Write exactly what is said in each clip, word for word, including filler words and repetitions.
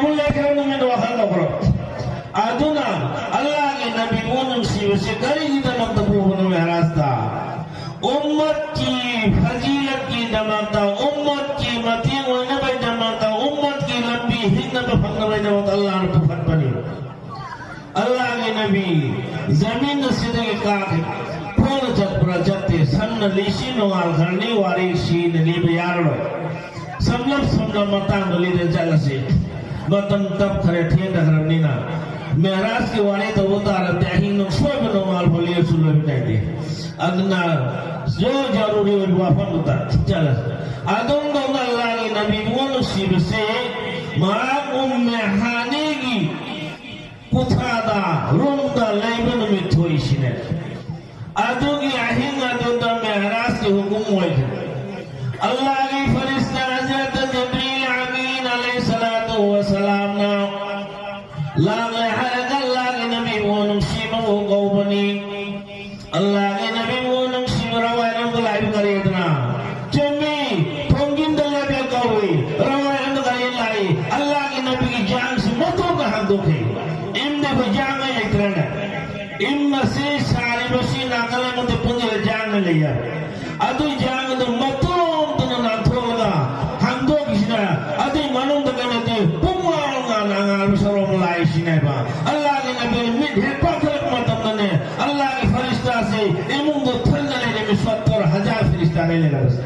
ꯂꯩꯈ꯭ꯔꯕ ꯅꯨꯃꯤꯠ ꯋꯥꯈꯜ ꯇꯧꯈ꯭ꯔꯣ꯫ ꯑꯗꯨꯅ ꯑꯜꯂꯥꯍꯒꯤ ꯅꯕꯤꯕꯨ ꯅꯨꯡꯁꯤꯕꯁꯦ ꯀꯔꯤꯒꯤꯗꯃꯛꯇ ꯄꯨꯕꯅꯣ ꯃꯦꯍꯔꯥꯖꯇ? ꯎꯝꯃꯠꯀꯤ ꯐꯖꯤꯂꯠꯀꯤꯗꯃꯛꯇ, ꯎꯝꯃꯠꯀꯤ ꯃꯇꯦꯡ ꯑꯣꯏꯅꯕꯒꯤꯗꯃꯛꯇ, ꯎꯝꯃꯠꯀꯤ ꯂꯝꯕꯤ ꯍꯤꯡꯅꯕ ꯐꯪꯅꯕꯒꯤꯗꯃꯛꯇ ꯑꯜꯂꯥꯍꯅ ꯄꯨꯈꯠꯄꯅꯤ꯫ ꯑꯜꯂꯥꯍꯒꯤ ꯅꯕꯤ ꯖꯃꯤꯟ ꯑꯁꯤꯗꯒꯤ ꯀꯥꯈꯤ꯫ ꯈꯣꯡꯅ ꯆꯠꯄ꯭ꯔꯥ ꯆꯠꯇꯦ, ꯁꯝꯅ ꯂꯤꯁꯤ ꯅꯣꯡꯉꯥꯜꯈ꯭ꯔꯅꯤ, ꯋꯥꯔꯤ ꯁꯤꯅ ꯂꯤꯕ ꯌꯥꯔꯔꯣꯏ꯫ ꯁꯝꯂꯞ ꯁꯝꯂꯞ ꯃꯇꯥꯡꯗ ꯂꯤꯗ ꯆꯠꯂꯁꯤ꯫ ꯃꯇꯝ ꯇꯞꯈ꯭ꯔꯦ, ꯊꯦꯡꯅꯈ꯭ꯔꯕꯅꯤꯅ꯫ ꯃꯦꯍꯔꯥꯖꯀꯤ ꯋꯥꯔꯤ ꯇꯧꯕ ꯇꯥꯔꯕꯗꯤ ꯑꯍꯤꯡ ꯅꯣꯡꯁꯣꯏꯕ ꯅꯣꯡꯉꯥꯜ ꯐꯥꯎ ꯂꯦꯞꯁꯨ ꯂꯣꯏꯕ ꯅꯥꯏꯗꯦ꯫ ꯑꯗꯨꯅ ꯖꯔꯨ ꯖꯔꯨꯔꯤ ꯑꯣꯏꯕ ꯋꯥꯐꯝꯗꯨꯗ ꯆꯠꯂꯁꯤ꯫ ꯑꯗꯨꯝ ꯇꯧꯅ ꯑꯜꯂꯥꯍꯒꯤ ꯅꯕꯤꯕꯨ ꯅꯨꯡꯁꯤꯕꯁꯦ ꯃꯍꯥꯛ ꯎꯝꯃꯦ ꯍꯥꯅꯤꯒꯤ ꯀꯨꯊꯥꯗ, ꯔꯨꯝꯗ ꯂꯩꯕ ꯅꯨꯃꯤꯠ ꯊꯣꯛꯏꯁꯤꯅꯦ꯫ ꯑꯗꯨꯒꯤ ꯑꯍꯤꯡ ꯑꯗꯨꯗ ꯃꯦꯍꯔꯥꯖꯀꯤ ꯍꯨꯀꯨꯝ ꯑꯣꯏꯈ꯭ꯔꯦ꯫ ꯑꯜꯂꯥꯍꯒꯤ ꯐꯔꯤꯁꯇꯥ ꯍꯖꯔꯠ ꯖꯤꯕ꯭ꯔꯤꯜ ꯑꯃꯤꯟ ꯑꯂꯩꯍꯤ ꯁꯂꯥꯇꯨ ꯋꯁꯂꯥꯝꯅ ꯂꯥꯛꯂꯦ ꯍꯥꯏꯔꯒ ꯑꯜꯂꯥꯍꯒꯤ ꯅꯕꯤꯕꯨ ꯅꯨꯡꯁꯤꯕꯕꯨ ꯀꯧꯕꯅꯤ꯫ ꯑꯜꯂꯥꯍꯒꯤ ꯅꯕꯤꯕꯨ ꯅꯨꯡꯁꯤꯕ ꯔꯋꯥꯌꯠ ꯑꯃꯗ ꯂꯥꯛꯏꯕ ꯀꯔꯤꯗꯅ? ꯆꯨꯝꯃꯤ, ꯊꯣꯡꯖꯤꯟꯗ ꯂꯦꯞꯂꯦ ꯀꯧꯏ꯫ ꯔꯋꯥꯌꯠ ꯑꯃꯗ ꯀꯔꯤ ꯂꯥꯛꯏ? ꯑꯜꯂꯥꯍꯒꯤ ꯅꯕꯤꯒꯤ ꯖꯥꯡꯁꯤ ꯃꯇꯣꯟꯗ ꯍꯥꯡꯗꯣꯛꯈꯤ꯫ ꯏꯝꯗ ꯑꯩꯈꯣꯏ ꯖꯥꯡ ꯑꯃ ꯂꯩꯇ꯭ꯔꯦꯅꯦ꯫ ꯏꯝ ꯑꯁꯤ ꯁꯥꯔꯤꯕꯁꯤ ꯅꯥꯀꯜ ꯑꯃꯗ ꯄꯨꯟꯁꯤꯜꯂ ꯖꯥꯡꯅ ꯂꯩꯌꯦ꯫ ꯑꯗꯨ ꯖꯥꯡ ꯑꯗꯨ ꯃꯇꯣꯟꯗꯨꯅ ꯅꯥꯟꯊꯣꯛꯂꯒ ꯍꯥꯡꯗꯣꯛꯈꯤꯁꯤꯅ ꯑꯗꯨꯒꯤ ꯃꯅꯨꯡꯗ ꯀꯩꯅꯣꯗꯤ ꯄꯨꯡꯉꯥꯡ ꯉꯥꯟꯅ ꯉꯥꯟꯕ ꯁꯔꯣꯛ ꯑꯃ ꯂꯥꯛꯏꯁꯤꯅꯦꯕ꯫ ꯑꯜꯂꯥꯍꯒꯤ ꯅꯕꯤꯅ ꯃꯤꯠ ꯍꯦꯛ ꯄꯥꯡꯊꯣꯔꯛꯄ ꯃꯇꯝꯗꯅꯦ ꯑꯜꯂꯥꯍꯒꯤ ꯐꯔꯤꯁꯇꯥꯁꯤ ꯏꯃꯨꯡꯗ ꯊꯜꯂ ꯂꯩꯔꯝꯃꯤ ꯁꯠꯇꯔ ꯍꯖꯥꯔ ꯐꯔꯤꯁꯇꯥꯅꯦ ꯂꯩꯔꯝꯃꯤꯁꯦ꯫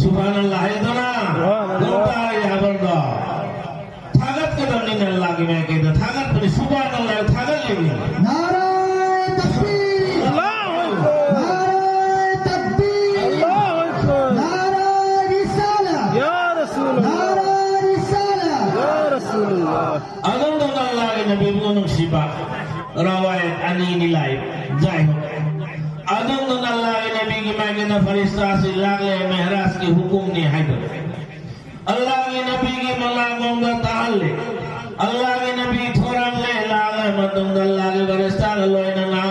ꯁꯨꯕꯍꯥꯅꯜꯂꯥꯍ ꯍꯥꯏꯗꯅ ꯁꯨꯕꯍꯥꯅꯜꯂꯥꯍ꯫ ꯅꯣꯡꯇꯥꯏ ꯍꯥꯏꯕꯗꯣ ꯊꯥꯒꯠꯀꯗꯕꯅꯤꯅ ꯑꯜꯂꯥꯍꯒꯤ ꯃꯥꯏꯀꯩꯗ ꯊꯥꯒꯠꯄꯅꯤ꯫ ꯁꯨꯕꯍꯥꯅꯜꯂꯥꯍ ꯊꯥꯒꯠꯂꯤꯅꯤ꯫ ꯅꯥꯔꯥꯏ ꯇꯛꯕꯤꯔ! ꯑꯜꯂꯥꯍꯨ ꯑꯛꯕꯔ! ꯅꯥꯔꯥꯏ ꯇꯛꯕꯤꯔ! ꯑꯜꯂꯥꯍꯨ ꯑꯛꯕꯔ! ꯅꯥꯔꯥꯏ ꯔꯤꯁꯥꯂꯥ! ꯌꯥ ꯔꯁꯨꯂ! ꯅꯥꯔꯥꯏ ꯔꯤꯁꯥꯂꯥ! ꯌꯥ ꯔꯁꯨꯂ! ꯑꯗꯨꯝꯗꯅ ꯑꯜꯂꯥꯍꯒꯤ ꯅꯕꯤꯕꯨ ꯅꯨꯡꯁꯤꯕ ꯔꯋꯥꯌꯠ ꯑꯅꯤꯅꯤ ꯂꯥꯛꯏ꯫ ꯖꯥꯏ ꯍꯣ꯫ ꯑꯗꯨꯝꯗꯅ ꯑꯜꯂꯥꯍꯒꯤ ꯅꯕꯤꯒꯤ ꯃꯥꯏꯀꯩꯗ ꯐꯔꯤꯁꯇꯥꯁꯤ ꯂꯥꯛꯂꯦ, ꯃꯦꯍꯔꯥꯖꯀꯤ ꯍꯨꯀꯨꯝꯅꯤ ꯍꯥꯏꯕ꯫ ꯑꯜꯂꯥꯍꯒꯤ ꯅꯕꯤꯒꯤ ꯃꯅꯥꯀꯣꯡꯗ ꯇꯥꯍꯜꯂꯦ꯫ ꯑꯜꯂꯥꯍꯒꯤ ꯅꯕꯤ ꯊꯣꯔꯛꯂꯦ, ꯂꯥꯛꯂꯦ ꯃꯇꯨꯡꯗ ꯑꯜꯂꯥꯍꯒꯤ ꯐꯔꯤꯁꯇꯥꯒ ꯂꯣꯏꯅꯅ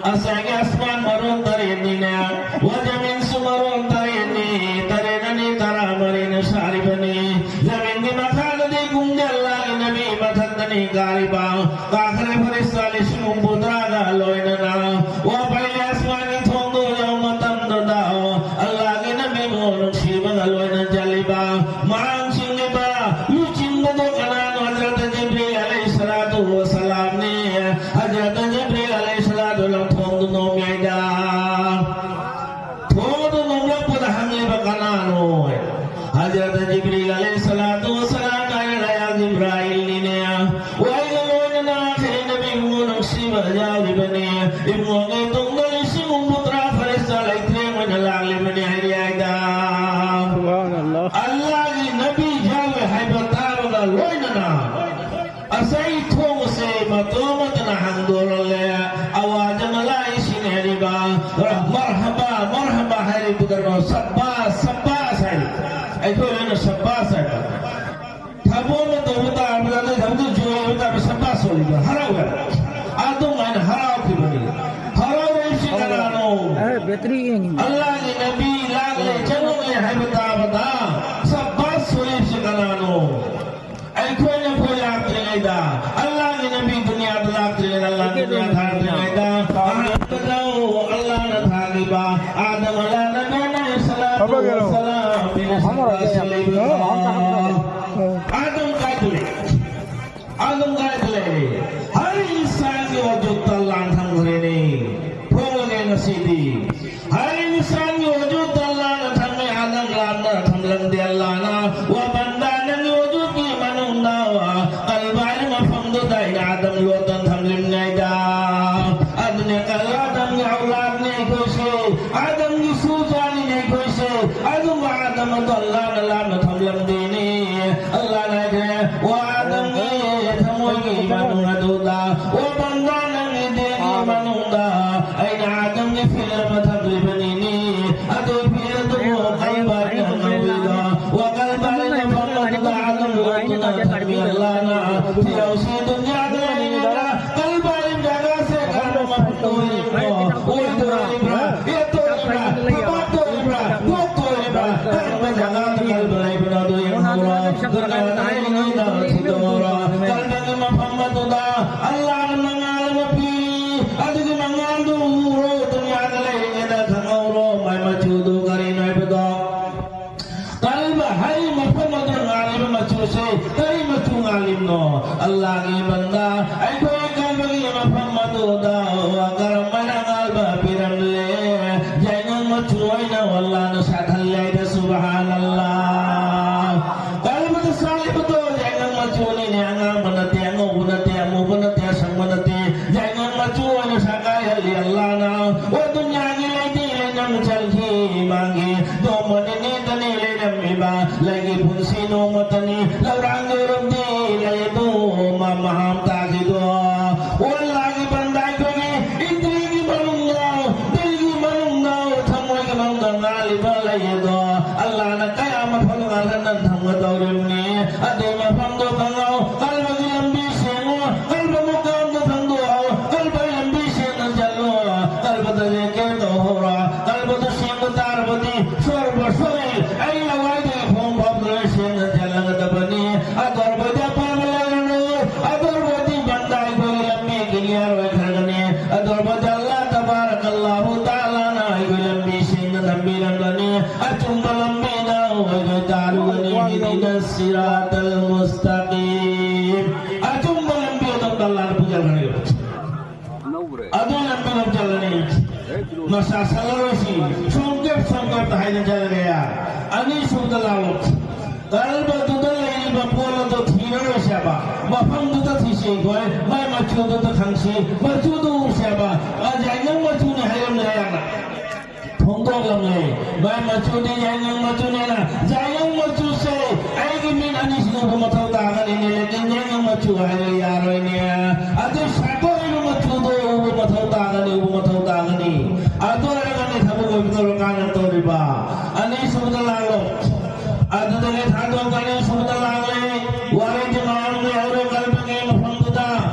ꯉꯁꯥꯏꯒꯤ ꯑꯁꯃꯥꯟ ꯃꯔꯣꯟ ꯇꯔꯦꯠꯅꯤꯅꯦ, ꯋꯥ ꯖꯃꯤꯟꯁꯨ ꯃꯔꯣꯟ ꯇꯔꯦꯠꯅꯤ, ꯇꯔꯦꯠ ꯑꯅꯤ ꯇꯔꯥ ꯃꯔꯤꯅ ꯁꯥꯔꯤꯕꯅꯤ꯫ ꯖꯃꯤꯟꯒꯤ ꯃꯈꯥꯗꯗꯤ ꯀꯨꯝꯖꯜꯂ ꯀꯥꯔꯤꯕ, ꯀꯥꯈ꯭ꯔꯦ ꯐꯔꯤꯁꯇꯥ ꯂꯤꯁꯤꯡ ꯍꯨꯝꯐꯨꯇꯔꯥꯒ ꯂꯣꯏꯅꯅ꯫ ꯋꯥ ꯄꯥꯏꯂꯦ ꯑꯁꯃꯥꯟꯒꯤ ꯊꯣꯡꯗꯣ ꯌꯧꯕ ꯃꯇꯝꯗꯨꯗ, ꯑꯜꯂꯥꯍꯒꯤ ꯅꯕꯤ ꯃꯣ ꯅꯨꯡꯁꯤꯕꯒ ꯂꯣꯏꯅ ꯆꯠꯂꯤꯕ, ꯃꯥꯡ ꯆꯤꯡꯂꯤꯕ, ꯂꯨꯆꯤꯡꯕꯗꯣ ꯀꯅꯥꯅꯣ? ꯍꯖꯔꯠ ꯖꯤꯕ꯭ꯔꯤꯜ ꯑꯂꯩꯍꯤ ꯁꯂꯥꯇꯨ ꯋꯁꯁꯂꯥꯝꯅꯤ꯫ ꯍꯖꯔꯠ ꯖꯤꯕ꯭ꯔꯤꯜ ꯑꯂꯩꯍꯤ ꯁꯂꯥꯇꯨ ꯂꯪ ꯊꯣꯡꯗꯨ ꯅꯣꯝꯃꯤꯉꯩꯗ, ꯊꯣꯡꯗꯨ ꯅꯣꯝꯂꯛꯄꯗ ꯍꯪꯂꯤꯕ ꯀꯅꯥꯅꯣ? ꯍꯖꯔꯠ ꯖꯤꯕ꯭ꯔꯤꯜ ꯑꯂꯩꯍꯤ ꯁꯂꯥꯇꯨ ꯋꯁꯁꯂꯥꯝ ꯍꯥꯏꯔꯒ, "ꯌꯥ ꯖꯤꯕ꯭ꯔꯥꯏꯜꯅꯤꯅꯦ, ꯋꯥꯏꯒ ꯂꯣꯏꯅꯅ ꯑꯩꯈꯣꯏ ꯅꯕꯤ ꯏꯕꯨꯡꯉꯣ ꯅꯨꯡꯁꯤꯕ ꯌꯥꯎꯔꯤꯕꯅꯤ, ꯏꯕꯨꯡꯉꯣꯒꯤ ꯇꯨꯡꯗ ꯂꯤꯁꯤꯡ ꯍꯨꯝꯐꯨꯇꯔꯥ ꯐꯔꯤꯁꯇꯥ ꯂꯩꯇ꯭ꯔꯦ, ꯃꯣꯏꯅ ꯂꯥꯛꯂꯤꯕꯅꯤ" ꯍꯥꯏꯔꯤ ꯍꯥꯏꯗ꯫ ꯁꯨꯕꯍꯥꯅꯜꯂꯥꯍ꯫ ꯑꯜꯂꯥꯍꯒꯤ ꯅꯕꯤ ꯌꯥꯎꯋꯦ ꯍꯥꯏꯕ ꯇꯥꯕꯒ ꯂꯣꯏꯅꯅ ꯑꯁꯩ ꯊꯣꯡꯁꯦ ꯃꯇꯣꯝ ꯑꯃꯇꯅ ꯍꯥꯡꯗꯣꯔꯛꯂꯦ꯫ ꯑꯋꯥꯖ ꯑꯃ ꯂꯥꯛꯏꯁꯤꯅꯦ ꯍꯥꯏꯔꯤꯕ, ꯃꯔꯍꯕꯥ, ꯃꯔꯍꯕꯥ ꯍꯥꯏꯔꯤꯕꯗꯅꯣ, ꯁꯕꯥꯁ, ꯁꯕꯥꯁ ꯍꯥꯏꯔꯤ꯫ ꯑꯩꯈꯣꯏ ꯂꯣꯏꯅ ꯁꯕꯥꯁ ꯍꯥꯏꯕ꯫ ꯊꯕꯛ ꯑꯃ ꯇꯧꯕ ꯇꯥꯔꯕꯗ, ꯑꯗꯩ ꯊꯕꯛꯇꯨ ꯖꯣꯏ ꯑꯣꯏꯕ ꯇꯥꯔꯕ, ꯁꯕꯥꯁ ꯑꯣꯏꯔꯤꯕ, ꯍꯔꯥꯎꯕ꯫ ꯑꯗꯨꯃꯥꯏꯅ ꯍꯔꯥꯎꯈꯤꯕꯅꯤ꯫ ꯍꯔꯥꯎꯔꯛꯏꯁꯤ ꯀꯅꯥꯅꯣ? ꯑꯦ, ꯕꯦꯇ꯭ꯔꯤ ꯌꯦꯡꯉꯤ꯫ ꯑꯜꯂꯥꯍꯒꯤ ꯅꯕꯤ ꯂꯥꯛꯂꯦ, ꯆꯪꯂꯛꯂꯦ ꯍꯥꯏꯕ ꯇꯥꯕꯗ ꯁꯕꯥꯁ ꯑꯣꯏꯔꯤꯁꯤ ꯀꯅꯥꯅꯣ? ꯑꯩꯈꯣꯏꯅ ꯑꯩꯈꯣꯏ ꯂꯥꯛꯇ꯭ꯔꯤꯉꯩꯗ, ꯑꯜꯂꯥꯍꯒꯤ ꯅꯕꯤ ꯗꯨꯅꯤꯌꯥꯗ ꯂꯥꯛꯇ꯭ꯔꯤꯉꯩꯗ, ꯑꯜꯂꯥꯍ ꯗꯨꯅꯤꯌꯥ ꯊꯥꯔꯛꯇ꯭ꯔꯤꯉꯩꯗ, ꯑꯍꯥꯟꯕꯗ ꯑꯜꯂꯥꯍꯅ ꯊꯥꯈꯤꯕ ꯑꯥꯗꯝ ꯑꯜꯂꯥꯍ ꯅꯕꯤ ꯑꯂꯩꯍꯤ ꯁꯂꯥꯇꯨ ꯋꯁꯁꯂꯥꯝ, ꯑꯥꯗꯝ ꯀꯥꯏꯗ ꯂꯩ? ꯑꯥꯗꯝ ꯀꯥꯏꯗ ꯂꯩꯔꯦ? ꯍꯔ ꯏꯟꯁꯥꯟꯒꯤ ꯋꯖꯨꯗꯇ ꯑꯜꯂꯥꯍꯅ ꯊꯝꯈ꯭ꯔꯦꯅꯦ꯫ ꯊꯣꯛꯂꯒꯦ ꯉꯁꯤꯗꯤ꯫ ꯍꯔ ꯏꯟꯁꯥꯟꯒꯤ ꯋꯖꯨꯗꯇ ꯑꯜꯂꯥꯍꯅ ꯊꯝꯃꯦ, ꯑꯥꯗꯝ ꯂꯥꯞꯅ ꯊꯝꯂꯝꯗꯦ ꯑꯜꯂꯥꯍꯅ꯫ ꯋꯥ ꯕꯟꯗꯥ, ꯅꯪꯒꯤ ꯋꯖꯨꯗꯀꯤ ꯃꯅꯨꯡꯗ, ꯋꯥ ꯀꯜꯕ ꯍꯥꯏꯔꯤꯕ ꯃꯐꯝꯗꯨꯗ ꯑꯩꯅ ꯑꯥꯗꯝ ꯂꯣꯠꯇꯅ ꯊꯝꯂꯤꯕꯅꯤ ꯍꯥꯏꯗ꯫ ꯑꯗꯨꯅꯦ ꯀꯜ ꯑꯥꯗꯝꯒꯤ ꯑꯧꯂꯥꯗꯅꯦ ꯑꯩꯈꯣꯏꯁꯦ, ꯑꯥꯗꯝꯒꯤ ꯁꯨꯖꯥꯅꯤꯅꯦ ꯑꯩꯈꯣꯏꯁꯦ꯫ ꯑꯗꯨꯕꯨ ꯑꯥꯗꯝ ꯑꯗꯨ ꯑꯜꯂꯥꯍꯅ ꯂꯥꯞꯅ ꯊꯝꯂꯝꯗꯦꯅꯦ꯫ ꯑꯜꯂꯥꯍꯅ ꯍꯥꯏꯈ꯭ꯔꯦ, "ꯋꯥ ꯑꯥꯗꯝꯒꯤ ꯊꯃꯣꯏꯒꯤ ꯃꯅꯨꯡ ꯑꯗꯨꯗ, ꯋꯥ ꯕꯟꯗꯥ, ꯅꯪꯒꯤ ꯗꯦꯍꯒꯤ ꯃꯅꯨꯡꯗ ꯑꯩꯅ ꯑꯥꯗꯝꯒꯤ ꯐꯤꯜ ꯑꯃ ꯊꯝꯂꯤꯕꯅꯤꯅꯦ꯫ ꯑꯗꯨ ꯐꯤꯜ ꯑꯗꯨꯕꯨ ꯀꯜꯕ ꯍꯥꯏꯅ ꯀꯧꯏꯕ, ꯋꯥ ꯀꯜꯕ ꯍꯥꯏꯅ ꯃꯐꯝ ꯑꯗꯨꯗ ꯑꯥꯗꯝ ꯂꯣꯠꯇꯨꯅ ꯊꯝꯃꯤ ꯑꯜꯂꯥꯍꯅ꯫ ꯊꯤꯔꯧꯁꯤ ꯗꯨꯅꯤꯌꯥꯗ ꯂꯩꯔꯤꯉꯩꯗ ꯀꯜꯕ ꯍꯥꯏꯔꯤꯕ ꯖꯒꯥꯁꯦ ꯀꯔꯝꯕ ꯃꯐꯝꯗ ꯑꯣꯏꯔꯤꯕꯅꯣ? ꯑꯣꯏꯗ ꯑꯣꯏꯔꯤꯕ꯭ꯔꯥ? ꯌꯦꯠꯇ ꯑꯣꯏꯔꯤꯕ꯭ꯔꯥ? ꯃꯄꯥꯟꯗ ꯑꯣꯏꯔꯤꯕ꯭ꯔꯥ? ꯀꯣꯛꯇ ꯑꯣꯏꯔꯤꯕ꯭ꯔꯥ? ꯀꯔꯝꯕ ꯖꯒꯥꯗ ꯀꯜꯕ ꯂꯩꯕꯅꯣ? ꯑꯗꯨ ꯌꯦꯡꯍꯧꯔꯣ꯫ ꯗꯨꯅꯤꯌꯥꯗ ꯂꯩꯔꯤꯉꯩꯗ ꯊꯤꯗꯣꯛꯍꯧꯔꯣ꯫ ꯀꯜꯕꯒꯤ ꯃꯐꯝ ꯀꯔꯤ ꯃꯆꯨ ꯉꯥꯜꯂꯤꯕꯅꯣ? ꯑꯜꯂꯥꯍꯒꯤ ꯕꯟꯗꯥ, ꯑꯩꯈꯣꯏ ꯀꯜꯕꯒꯤ ꯃꯐꯝ ꯑꯗꯨꯗ ꯀꯔꯝꯕꯅ ꯉꯥꯜꯕ ꯄꯤꯔꯝꯂꯦ? ꯌꯥꯏꯉꯪ ꯃꯆꯨ ꯑꯣꯏꯅ ꯑꯜꯂꯥꯍꯅ ꯁꯥꯠꯍꯜꯂꯦ ꯍꯥꯏꯗ, ꯁꯨꯕꯍꯥꯅꯜꯂꯥꯍ꯫ ꯀꯜꯕꯗ ꯁꯥꯠꯂꯤꯕꯗꯣ ꯌꯥꯏꯉꯪ ꯃꯆꯨꯅꯤꯅꯦ, ꯑꯉꯥꯡꯕ ꯅꯠꯇꯦ, ꯑꯉꯧꯕ ꯅꯠꯇꯦ, ꯑꯃꯨꯕ ꯅꯠꯇꯦ, ꯑꯁꯪꯕ ꯅꯠꯇꯦ, ꯌꯥꯏꯉꯪ ꯃꯆꯨ ꯑꯣꯏꯅ ꯁꯥꯠꯀꯥꯏꯍꯜꯂꯤ ꯑꯜꯂꯥꯍꯅ꯫ ꯑꯣ ꯗꯨꯅꯤꯌꯥꯒꯤ ꯂꯩꯇꯦꯡ ꯂꯩꯅꯥꯡ ꯆꯪꯈꯤ ꯃꯥꯒꯤ ꯅꯣꯡꯃ ꯅꯤꯅꯤꯗꯅꯤ ꯂꯩꯔꯝꯃꯤꯕ ꯂꯩꯒꯤ ꯄꯨꯟꯁꯤ ꯅꯣꯡꯃꯇꯅꯤ ꯂꯧꯔꯥꯡꯗꯧꯔꯕꯗꯤ ꯂꯩ ꯑꯗꯨ ꯃꯥ ꯃꯍꯥꯝ ꯇꯥꯈꯤꯗꯣ꯫ ꯑꯣ ꯑꯜꯂꯥꯍꯒꯤ ꯕꯟꯗꯥ ꯑꯩꯈꯣꯏꯒꯤ ꯏꯟꯗ꯭ꯔꯤꯒꯤ ꯃꯅꯨꯡꯗ, ꯗꯤꯜꯒꯤ ꯃꯅꯨꯡꯗ, ꯊꯃꯣꯏꯒꯤ ꯃꯅꯨꯡꯗ ꯉꯥꯜꯂꯤꯕ ꯂꯩ ꯑꯗꯣ ꯑꯜꯂꯥꯍꯅ ꯀꯌꯥ ꯃꯐꯝ ꯉꯥꯜꯍꯟꯗꯅ ꯊꯝꯒꯗꯧꯔꯤꯕꯅꯤ꯫ ꯑꯗꯨꯏ ꯃꯐꯝꯗꯣ ꯈꯪꯉꯣ, ꯀꯜꯕꯒꯤ ꯂꯝꯕꯤ ꯁꯦꯡꯉꯣ, ꯀꯜꯕ ꯃꯨꯀꯥꯝꯗ ꯊꯥꯡꯗꯣꯛꯑꯣ, ꯀꯜꯕꯒꯤ ꯂꯝꯕꯤ ꯁꯦꯡꯅ ꯆꯠꯂꯣ, ꯀꯜꯕꯗ ꯂꯦꯡꯀꯦ ꯇꯧꯍꯧꯔꯣ꯫ ꯀꯜꯕꯗꯨ ꯁꯦꯡꯕ ꯇꯥꯔꯕꯗꯤ ꯁꯣꯔꯕ ꯁꯣꯔꯤ ꯑꯩ ꯂꯋꯥꯏꯗꯒꯤ ꯈꯣꯡ ꯐꯥꯎꯕ ꯂꯣꯏ ꯁꯦꯡꯅ ꯆꯜꯂꯒꯗꯕꯅꯤ꯫ ꯑꯗꯨ ꯑꯣꯏꯔꯕꯗꯤ ꯑꯄꯥꯝꯕ ꯂꯩꯔꯔꯣꯏ꯫ ꯑꯗꯨ ꯑꯣꯏꯔꯕꯗꯤ ꯕꯟꯗꯥ ꯑꯩꯈꯣꯏꯒꯤ ꯂꯝꯕꯤ clear ꯑꯣꯏꯈ꯭ꯔꯒꯅꯤ꯫ ꯑꯗꯨ ꯑꯣꯏꯔꯕꯗꯤ ꯑꯜꯂꯥꯍ ꯇꯕꯥꯔꯛ ꯑꯜꯂꯥꯍꯨ ꯇꯥꯂꯥꯅ ꯑꯩꯈꯣꯏ ꯂꯝꯕꯤ ꯁꯦꯡꯅ ꯊꯝꯕꯤꯔꯝꯒꯅꯤ꯫ ꯑꯆꯨꯝꯕ ꯂꯝꯕꯤꯗ ꯑꯩꯈꯣꯏ ꯇꯥꯔꯨꯒꯅꯤ꯫ اهدنا الصراط المستقيم꯫ ꯑꯆꯨꯝꯕ ꯂꯝꯕꯤ ꯑꯗꯣꯝꯗ ꯑꯜꯂꯥꯍꯅ ꯄꯨꯖꯈ꯭ꯔꯒꯅꯤ꯫ ꯑꯗꯨ ꯂꯝꯕꯤꯗ ꯆꯠꯂꯅꯤ꯫ ꯃꯁꯥ ꯁꯜꯂꯔꯣꯏꯁꯤ꯫ ꯁꯣꯝꯀꯦꯞ, ꯁꯣꯝꯀꯦꯞꯇ ꯍꯥꯏꯅ ꯆꯠꯂꯒꯦ꯫ ꯑꯅꯤꯁꯨꯕꯗ ꯂꯥꯛꯂꯣ꯫ ꯀꯜꯕꯗꯨꯗ ꯂꯩꯔꯤꯕ ꯄꯣꯠ ꯑꯗꯨ ꯊꯤꯔꯔꯣꯏꯁꯦꯕ꯫ ꯃꯐꯝꯗꯨꯗ ꯊꯤꯁꯤ ꯑꯩꯈꯣꯏ꯫ ꯃꯥꯏ ꯃꯆꯨꯗꯨꯗ ꯈꯪꯁꯤ꯫ ꯃꯆꯨꯗꯨ ꯎꯁꯦꯕ꯫ ꯑ, ꯌꯥꯏꯉꯪ ꯃꯆꯨꯅꯤ ꯍꯥꯏꯔꯝꯂꯦ ꯍꯥꯏꯅ ꯐꯣꯡꯗꯣꯛꯂꯝꯂꯦ꯫ ꯃꯥꯏ ꯃꯆꯨꯗꯤ ꯌꯥꯏꯉꯪ ꯃꯆꯨꯅꯦꯅ꯫ ꯌꯥꯏꯉꯪ ꯃꯆꯨꯁꯦ ꯑꯩꯒꯤ ꯃꯤꯠ ꯑꯅꯤꯁꯤꯅ ꯎꯕ ꯃꯊꯧ ꯇꯥꯒꯅꯤꯅꯦ, ꯂꯦꯀꯤꯟ ꯌꯥꯏꯉꯪ ꯃꯆꯨ ꯍꯥꯏꯔ ꯌꯥꯔꯣꯏꯅꯦ꯫ ꯑꯗꯨ ꯁꯥꯠꯇꯣꯛꯏꯕ ꯃꯆꯨꯗꯣ ꯎꯕ ꯃꯊꯧ ꯇꯥꯒꯅꯤ, ꯎꯕ ꯃꯊꯧ ꯇꯥꯒꯅꯤ꯫ ꯑꯗꯨ ꯑꯣꯏꯔꯒꯅꯤ ꯊꯕꯛ ꯑꯣꯏꯒꯗꯧꯔ ꯀꯥꯟꯅ ꯇꯧꯔꯤꯕ꯫ ꯑꯅꯤꯁꯨꯕꯗ ꯂꯥꯛꯂꯣ꯫ ꯑꯗꯨꯗꯒꯤ ꯊꯥꯡꯗꯣꯛꯀꯅꯤ꯫ ꯁꯨꯕꯗ ꯂꯥꯛꯂꯦ꯫ ꯋꯥꯔꯤꯗꯤ ꯃꯌꯥꯝ ꯂꯩꯍꯧꯔꯦ ꯀꯜꯕꯒꯤ ꯃꯐꯝꯗꯨꯗ꯫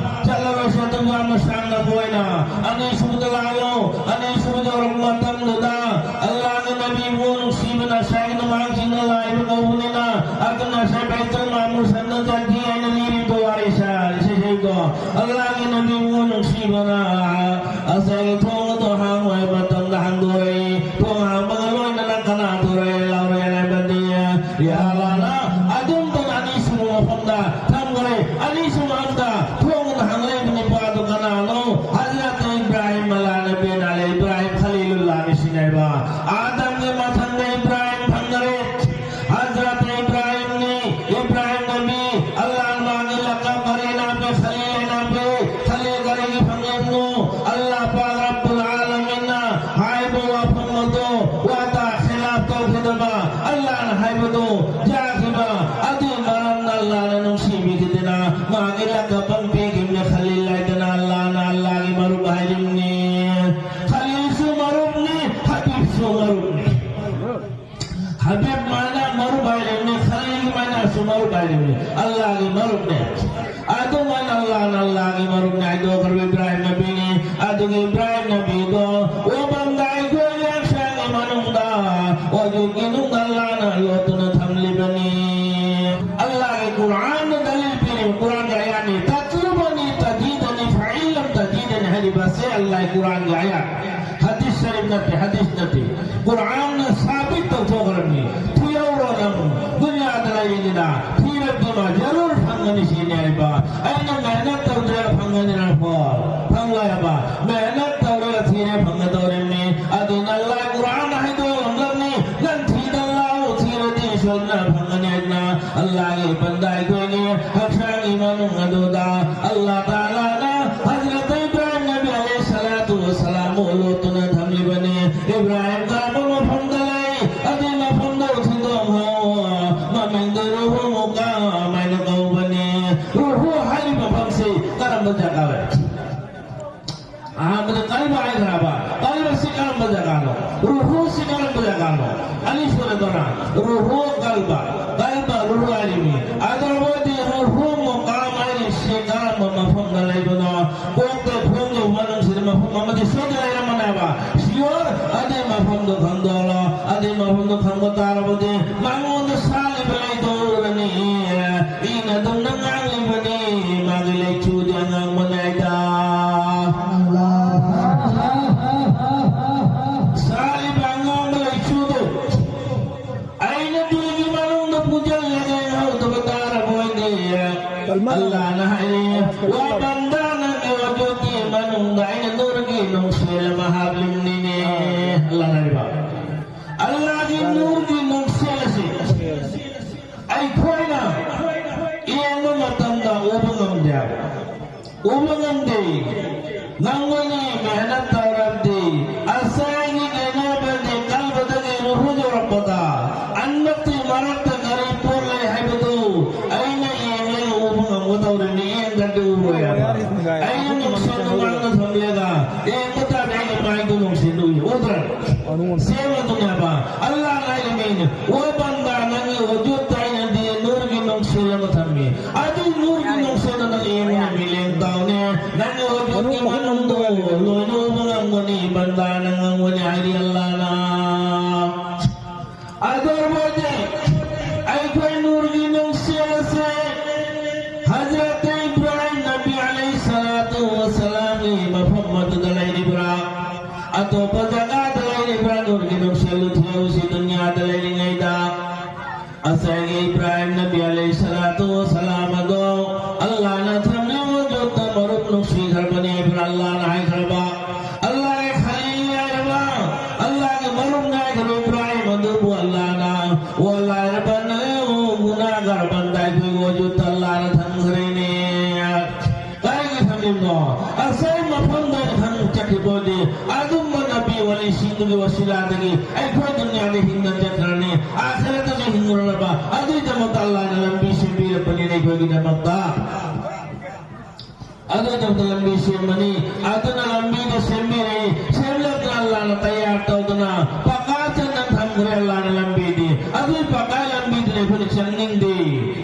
ꯆꯠꯂꯔꯣꯏꯁꯦ ꯑꯗꯨꯝ ꯌꯥꯝꯅ ꯁꯥꯡꯅ ꯀꯣꯏꯅ꯫ ꯑꯅꯤꯁꯨꯕꯗ ꯂꯥꯛꯂꯣ꯫ ꯑꯅꯤꯁꯨꯕꯗ ꯌꯧꯔꯛꯄ ꯃꯇꯝꯗꯨꯗ ꯑꯜꯂꯥꯍꯒꯤ ꯅꯕꯤꯕꯨ ꯅꯨꯡꯁꯤꯕꯅ ꯉꯁꯥꯏꯒꯤ ꯅꯃꯥꯡꯁꯤꯡꯅ ꯂꯥꯛꯏꯕ ꯀꯧꯕꯅꯤꯅ ꯑꯗꯨꯅ ꯉꯁꯥꯏ ꯕꯩꯇꯨꯜ ꯃꯥꯃꯨꯔ ꯁꯟꯗ ꯆꯠꯈꯤ ꯍꯥꯏꯅ ꯂꯤꯔꯤꯕ ꯋꯥꯔꯤꯁꯦ, ꯏꯁꯩꯗꯣ꯫ ꯑꯜꯂꯥꯍꯒꯤ ꯅꯕꯤꯕꯨ ꯅꯨꯡꯁꯤꯕꯅ ꯉꯁꯥꯏꯒꯤ ꯊꯣꯡ ꯑꯗꯨ ꯍꯥꯡꯕ ꯃꯇꯝꯗ ꯍꯥꯡꯗꯣꯔꯛꯏ꯫ ꯊꯣꯡ ꯍꯥꯡꯕꯒ ꯂꯣꯏꯅꯅ ꯀꯅꯥ ꯊꯣꯔꯛꯑꯦ ꯂꯥꯎꯔꯦ ꯍꯥꯏꯕꯗꯤ ꯌꯥꯍꯜꯂꯥꯅ ꯑꯗꯨꯝꯇꯅ ꯑꯅꯤꯁꯨꯕ ꯊꯝꯈ꯭ꯔꯦ꯫ ꯑꯅꯤꯁꯨꯕ ꯑꯝꯗ ꯊꯣꯡꯗ ꯍꯪꯂꯛꯏꯕ ꯅꯨꯄꯥꯗꯨ ꯀꯅꯥꯅꯣ? ꯍꯖꯔꯠ ꯏꯕ꯭ꯔꯥꯍꯤꯝ, ꯑꯜꯂꯥꯍ ꯅꯕꯤꯅ ꯑꯂꯩ ꯏꯕ꯭ꯔꯥꯍꯤꯝ ꯈꯂꯤꯂꯨꯜꯂꯥꯍꯅꯤ ꯁꯤꯅꯦꯕ꯫ ꯑꯥꯗꯝꯒꯤ ꯃꯊꯪꯗ ꯏꯕ꯭ꯔꯥꯍꯤꯝ ꯐꯪꯈ꯭ꯔꯦ꯫ ꯍꯖꯔꯠ ꯏꯕ꯭ꯔꯥꯍꯤꯝꯅꯤ, ꯏꯕ꯭ꯔꯥꯍꯤꯝ ꯅꯕꯤ, ꯑꯜꯂꯥꯍꯅ ꯃꯥꯒꯤ ꯂꯀꯕ ꯀꯔꯤ ꯍꯥꯏꯅ ꯄꯤ? ꯈꯂꯤꯜ ꯍꯥꯏꯅ ꯄꯤ꯫ ꯈꯂꯤꯜ ꯀꯔꯤꯒꯤ ꯐꯪꯂꯝꯅꯣ? ꯑꯜꯂꯥꯍ ꯄꯥꯛ ꯔꯕꯨꯜ ꯑꯥꯂꯃꯤꯟꯅ ꯍꯥꯏꯕ ꯋꯥꯐꯝ ꯑꯗꯨ ꯋꯥꯗꯥ ꯈꯤꯂꯥꯐ ꯇꯧꯈꯤꯗꯕ, ꯑꯜꯂꯥꯍꯅ ꯍꯥꯏꯕꯗꯨ ꯌꯥꯈꯤꯕ, ꯑꯗꯨꯒꯤ ꯃꯔꯝꯅ ꯑꯜꯂꯥꯍꯅ ꯅꯨꯡꯁꯤꯕꯤꯈꯤꯗꯅ ꯃꯥꯒꯤ ꯂꯀꯕ ꯑꯃ ꯄꯤꯈꯤꯕꯅꯤ, ꯈꯂꯤꯜ ꯍꯥꯏꯗꯅ꯫ ꯑꯜꯂꯥꯍꯅ ꯑꯜꯂꯥꯍꯒꯤ ꯃꯔꯨꯞ ꯍꯥꯏꯔꯤꯕꯅꯤ꯫ ꯈꯂꯤꯜꯁꯨ ꯃꯔꯨꯞꯅꯤ, ꯍꯕꯤꯕꯁꯨ ꯃꯔꯨꯞꯅꯤ꯫ ꯍꯕꯤꯕ ꯃꯥꯅ ꯃꯔꯨꯞ ꯍꯥꯏꯔꯤꯕꯅꯤ, ꯈꯂꯤꯜ ꯃꯥꯅꯁꯨ ꯃꯔꯨꯞ ꯍꯥꯏꯔꯤꯕꯅꯤ, ꯑꯜꯂꯥꯍꯒꯤ ꯃꯔꯨꯞꯅꯦ꯫ ꯑꯗꯨꯃꯥꯏꯅ ꯑꯜꯂꯥꯍꯅ ꯑꯜꯂꯥꯍꯒꯤ ꯃꯔꯨꯞꯅꯦ ꯍꯥꯏꯗꯣꯛꯈ꯭ꯔꯕ ꯏꯕ꯭ꯔꯥꯍꯤꯝ ꯅꯕꯤꯅꯤ꯫ ꯑꯗꯨꯒꯤ ꯏꯕ꯭ꯔꯥꯍꯤꯝ ꯅꯕꯤꯗꯣ ꯎꯃꯪꯗ ꯑꯩꯈꯣꯏꯒꯤ ꯍꯛꯆꯥꯡꯒꯤ ꯃꯅꯨꯡꯗ ꯋꯥꯖꯨꯗꯀꯤ ꯅꯨꯡꯗ ꯑꯜꯂꯥꯍꯅ ꯂꯣꯠꯇꯨꯅ ꯊꯝꯂꯤꯕꯅꯤ꯫ ꯑꯜꯂꯥꯍꯒꯤ ꯀꯨꯔꯥꯟꯅ ꯗꯂꯤꯜ ꯄꯤꯔꯤꯕ ꯀꯨꯔꯥꯟꯒꯤ ꯑꯥꯌꯥꯠꯅꯤ꯫ "ꯇꯠꯂꯨꯕꯅꯤ ꯇꯖꯤꯗꯅꯤ ꯐꯏꯜꯂꯝ ꯇꯖꯤꯗꯅꯤ" ꯍꯥꯏꯔꯤꯕ ꯑꯁꯦ ꯑꯜꯂꯥꯍꯒꯤ ꯀꯨꯔꯥꯟꯒꯤ ꯑꯥꯌꯥꯠ꯫ ꯍꯗꯤꯁ ꯁꯔꯤꯐ ꯅꯠꯇꯦ, ꯍꯗꯤꯁ ꯅꯠꯇꯦ꯫ ꯀꯨꯔꯥꯟꯅ ꯁꯥꯕꯤꯠ ꯇꯧꯊꯣꯛꯈ꯭ꯔꯕꯅꯤ꯫ ꯊꯤꯍꯧꯔꯣ ꯅꯪ꯫ ꯗꯨꯅꯤꯌꯥꯗ ꯂꯩꯔꯤꯉꯩꯗ ꯊꯤꯔꯕꯗꯤ ꯃꯥ ꯖꯔꯨꯔ ꯐꯪꯒꯅꯤ ꯁꯤꯅꯦ ꯍꯥꯏꯕ꯫ ꯑꯩꯅ ꯃꯦꯍꯅꯠ ꯇꯧꯗ꯭ꯔꯒ ꯐꯪꯒꯅꯤ ꯅꯪ ꯐꯣꯜ꯫ ꯐꯪꯂꯣꯏ ꯍꯥꯏꯕ꯫ ꯃꯦꯍꯅꯠ ꯇꯧꯔꯒ ꯊꯤꯔꯦ ꯐꯪꯒꯗꯧꯔꯤꯕꯅꯤ꯫ ꯑꯗꯨꯅ ꯑꯜꯂꯥꯍ ꯀꯨꯔꯥꯟꯅ ꯍꯥꯏꯗꯣꯛꯂꯝꯂꯕꯅꯤ꯫ ꯅꯪ ꯊꯤꯗ ꯂꯥꯛꯑꯣ, ꯊꯤꯔꯗꯤ ꯁꯣꯏꯗꯅ ꯐꯪꯒꯅꯤ ꯍꯥꯏꯗꯅ꯫ ꯑꯜꯂꯥꯍꯒꯤ ꯕꯟꯗꯥ ꯑꯩꯈꯣꯏꯒꯤ ꯍꯛꯆꯥꯡꯒꯤ ꯃꯅꯨꯡ ꯑꯗꯨꯗ ꯑꯜꯂꯥꯍ ꯇꯥꯂꯥꯅ ꯍꯖꯔꯠ ꯏꯕ꯭ꯔꯥꯍꯤꯝ ꯅꯕꯤ ꯑꯂꯩꯍꯤ ꯁꯂꯥꯇꯨ ꯋꯁꯁꯂꯥꯝ ꯂꯣꯠꯇꯨꯅ ꯊꯝꯂꯤꯕꯅꯤ꯫ ꯏꯕ꯭ꯔꯥꯍꯤꯝ ꯀꯔꯝꯕ ꯃꯐꯝꯗ ꯂꯩ? ꯑꯗꯨꯒꯤ ꯃꯐꯝꯗꯣ ꯊꯤꯗꯣꯛꯍꯧ꯫ ꯃꯃꯤꯡꯗꯣ ꯔꯨꯍꯨ ꯃꯨꯀꯥꯝ ꯍꯥꯏꯅ ꯀꯧꯕꯅꯤ꯫ ꯔꯨꯍꯨ ꯍꯥꯏꯔꯤꯕ ꯃꯐꯝꯁꯤ ꯀꯔꯝꯕ ꯖꯒꯥ ꯑꯣꯏ? ꯑꯍꯥꯟꯕꯗ ꯀꯜꯕ ꯍꯥꯏꯈ꯭ꯔꯕ, ꯀꯜꯕꯁꯤ ꯀꯔꯝꯕ ꯖꯒꯥꯅꯣ? ꯔꯨꯍꯨꯁꯤ ꯀꯔꯝꯕ ꯖꯒꯥꯅꯣ? ꯑꯅꯤꯁꯨꯕꯗꯅ ꯔꯨꯍꯨ, ꯀꯜꯕ, ꯀꯜꯕ, ꯔꯨꯍꯨ ꯍꯥꯏꯔꯤꯕꯅꯤ꯫ ꯑꯗꯨꯕꯨꯗꯤ ꯔꯨꯍꯨ ꯃꯨꯀꯥꯝ ꯍꯥꯏꯔꯤꯁꯤ ꯀꯔꯝꯕ ꯃꯐꯝꯗ ꯂꯩꯕꯅꯣ? ꯀꯣꯛꯇ ꯈꯣꯡꯒꯤ ꯃꯅꯨꯡꯁꯤꯗ ꯃꯐꯝ ꯑꯃꯗꯤ ꯁꯣꯏꯗꯅ ꯂꯩꯔꯝꯃꯅꯦꯕ꯫ ꯁꯤꯌꯣꯔ ꯑꯗꯨꯒꯤ ꯃꯐꯝꯗꯣ ꯈꯪꯗꯣꯛꯂꯣ꯫ ꯑꯗꯨꯒꯤ ꯃꯐꯝꯗꯣ ꯈꯪꯕ ꯇꯥꯔꯕꯗꯤ ꯃꯉꯣꯟꯗ ꯁꯥꯠꯂꯤꯕ ꯂꯩꯗꯣ ꯎꯔꯅꯤ꯫ ꯏꯅ ꯑꯗꯨꯝꯅ ꯉꯥꯡꯂꯤꯕꯅꯤ, ꯃꯥꯒꯤ ꯂꯩꯆꯨꯗꯤ ꯑꯉꯥꯡꯕꯅꯦ ꯍꯥꯏꯗ꯫ ꯁꯥꯠꯂꯤꯕ ꯑꯉꯥꯡꯕ ꯂꯩꯆꯨꯗꯨ ꯑꯩꯅ ꯇꯨꯔꯦꯜꯒꯤ ꯃꯅꯨꯡꯗ ꯄꯨꯁꯤꯜꯂꯒ ꯌꯦꯡꯍꯧꯗꯕ ꯇꯥꯔꯕ ꯑꯣꯏꯗꯤ ꯑꯜꯂꯥꯅ ꯍꯥꯏꯔꯦ, "ꯋꯥ ꯕꯟꯗꯥ, ꯅꯪꯒꯤ ꯋꯥꯖꯨꯗꯀꯤ ꯃꯅꯨꯡꯗ ꯑꯩꯅ ꯅꯨꯔꯒꯤ ꯅꯨꯡꯁꯦꯜ ꯑꯃ ꯍꯥꯞꯂꯤꯕꯅꯤꯅꯦ꯫" ꯑꯜꯂꯥꯅ ꯍꯥꯏꯔꯤꯕ, ꯑꯜꯂꯥꯒꯤ ꯅꯨꯔꯒꯤ ꯅꯨꯡꯁꯦꯜ ꯑꯁꯤ ꯑꯩꯈꯣꯏꯅ ꯌꯦꯡꯕ ꯃꯇꯝꯗ ꯎꯕ ꯉꯝꯗꯦ ꯍꯥꯏꯕ꯫ ꯎꯕ ꯉꯝꯗꯦ꯫ ꯅꯪꯉꯣꯟꯗ ꯃꯦꯍꯅꯠ ꯇꯧꯔꯕꯗꯤ, ꯑꯁꯥꯏꯒꯤ ꯀꯩꯅꯣꯕꯗꯤ ꯀꯜꯕꯗꯒꯤ ꯔꯨꯍꯨ ꯌꯧꯔꯛꯄꯗ ꯑꯟꯕꯛꯇꯤ ꯃꯔꯛꯇ ꯀꯔꯤ ꯄꯣꯠ ꯂꯩ ꯍꯥꯏꯕꯗꯨ ꯑꯩꯅ ꯌꯦꯡꯂꯒ ꯎꯕ ꯉꯝꯒꯗꯧꯔꯤꯕꯅꯤ, ꯌꯦꯡꯗ꯭ꯔꯗꯤ ꯎꯔꯣꯏ ꯍꯥꯏꯕ꯫ ꯑꯩꯅ ꯅꯨꯡꯁꯤꯠ ꯅꯨꯡꯃꯥꯡꯗ ꯊꯝꯂꯒ ꯌꯦꯡꯕ ꯇꯥꯔꯗꯤ ꯑꯩꯒꯤ ꯃꯥꯏꯗꯨ ꯅꯨꯡꯁꯤꯠ ꯎꯏ, ꯎꯗ꯭ꯔꯥ? ꯁꯦꯝꯕꯗꯨꯅꯦꯕ꯫ ꯑꯜꯂꯥꯍꯅ ꯍꯥꯏꯔꯤꯕꯅꯤ, "ꯑꯣ ꯕꯟꯗꯥ, ꯅꯪꯒꯤ ꯋꯖꯨꯗꯇ ꯑꯩꯅꯗꯤ ꯅꯨꯔꯒꯤ ꯅꯨꯡꯁꯤꯠ ꯑꯃ ꯊꯝꯃꯤ꯫ ꯑꯗꯨ ꯅꯨꯔꯒꯤ ꯅꯨꯡꯁꯤꯠꯅ ꯅꯪ ꯌꯦꯡꯉꯨꯅꯦ, ꯃꯤꯠꯌꯦꯡ ꯇꯥꯎꯅꯦ꯫ ꯅꯪꯒꯤ ꯋꯖꯨꯗꯀꯤ ꯃꯅꯨꯡꯗꯣ ꯂꯣꯏꯅ ꯎꯕ ꯉꯝꯒꯅꯤ, ꯕꯟꯗꯥ, ꯅꯪ ꯉꯝꯒꯅꯤ," ꯍꯥꯏꯔꯤ ꯑꯜꯂꯥꯍꯅ꯫ ꯑꯗꯨ ꯑꯣꯏꯔꯕꯗꯤ ꯑꯩꯈꯣꯏ ꯅꯨꯔꯒꯤ ꯅꯨꯡꯁꯦꯜ ꯑꯁꯦ ꯍꯖꯔꯠ ꯏꯕ꯭ꯔꯥꯍꯤꯝ ꯅꯕꯤ ꯑꯂꯩꯍꯤ ꯁꯂꯥꯇꯨ ꯋꯁꯂꯥꯝꯒꯤ ꯃꯐꯝ ꯑꯗꯨꯗ ꯂꯩꯔꯤꯕ꯭ꯔꯥ? ꯑꯇꯣꯞꯄ ꯖꯒꯥꯗ ꯂꯩꯔꯤꯕ꯭ꯔꯥ? ꯅꯨꯔꯒꯤ ꯅꯨꯡꯁꯦꯜꯗꯨ ꯊꯤꯔꯛꯎꯁꯤ, ꯗꯨꯅꯤꯌꯥꯗ ꯂꯩꯔꯤꯉꯩꯗ꯫ ꯉꯁꯥꯏꯒꯤ ꯏꯕ꯭ꯔꯥꯍꯤꯝ ꯅꯕꯤ ꯑꯂꯩꯍꯤ ꯁꯂꯥꯇꯨ ꯋꯁꯂꯥꯝ ꯑꯗꯣ ꯑꯜꯂꯥꯍꯅ ꯊꯝꯂꯤꯕ ꯋꯖꯨꯗꯇ ꯃꯔꯨꯞ ꯅꯨꯡꯁꯤꯈ꯭ꯔꯕꯅꯤ ꯍꯥꯏꯕ꯭ꯔꯥ? ꯑꯜꯂꯥꯍꯅ ꯍꯥꯏꯈ꯭ꯔꯕ, ꯑꯜꯂꯥꯍꯒꯤ ꯈꯂꯤꯜ ꯍꯥꯏꯔꯕ, ꯑꯜꯂꯥꯍꯒꯤ ꯃꯔꯨꯞ ꯍꯥꯏꯈ꯭ꯔꯕ ꯏꯕ꯭ꯔꯥꯍꯤꯝ ꯑꯗꯨꯕꯨ ꯑꯜꯂꯥꯍꯅ, "ꯑꯣ ꯂꯥꯏꯔꯕ ꯅꯪ, ꯒꯨꯅꯥꯒꯥꯔ ꯕꯟꯗꯥ, ꯑꯩꯈꯣꯏꯒꯤ ꯋꯖꯨꯗꯇ ꯑꯜꯂꯥꯍꯅ ꯊꯝꯈ꯭ꯔꯦꯅꯦ꯫" ꯀꯥꯏꯒꯤ ꯊꯝꯂꯤꯕꯅꯣ? ꯑꯁꯥꯏ ꯃꯐꯝꯗ ꯊꯝ ꯆꯠꯈꯤꯕ ꯑꯣꯏꯗꯤ ꯑꯗꯨꯝꯕ ꯅꯕꯤ ꯋꯥꯂꯤꯁꯤꯡꯗꯨꯒꯤ ꯋꯁꯤꯂꯥꯗꯒꯤ ꯑꯩꯈꯣꯏ ꯗꯨꯅꯤꯌꯥꯗ ꯍꯤꯡꯅ ꯆꯠꯈ꯭ꯔꯅꯤ, ꯑꯥꯈꯤꯔꯠꯇꯁꯨ ꯍꯤꯡꯉꯨꯔꯅꯕ꯫ ꯑꯗꯨꯒꯤꯗꯃꯛꯇ ꯑꯜꯂꯥꯍꯅ ꯂꯝꯕꯤ ꯁꯦꯝꯕꯤꯔꯛꯄꯅꯤꯅꯦ ꯑꯩꯈꯣꯏꯒꯤꯗꯃꯛꯇ꯫ ꯑꯗꯨꯒꯤꯗꯃꯛꯇ ꯂꯝꯕꯤ ꯁꯦꯝꯕꯅꯤ꯫ ꯑꯗꯨꯅ ꯂꯝꯕꯤꯗꯨ ꯁꯦꯝꯕꯤꯔꯛꯏ, ꯁꯦꯝꯂꯛꯇꯅ ꯑꯜꯂꯥꯍꯅ ꯇꯌꯥꯔ ꯇꯧꯗꯅ ꯄꯀꯥ ꯆꯟꯅ ꯊꯝꯈ꯭ꯔꯦ ꯑꯜꯂꯥꯍꯅ ꯂꯝꯕꯤꯗꯤ꯫ ꯑꯗꯨꯒꯤ ꯄꯀꯥ ꯂꯝꯕꯤꯗꯨꯗ ꯑꯩꯈꯣꯏꯅ ꯆꯪꯅꯤꯡꯗꯦ,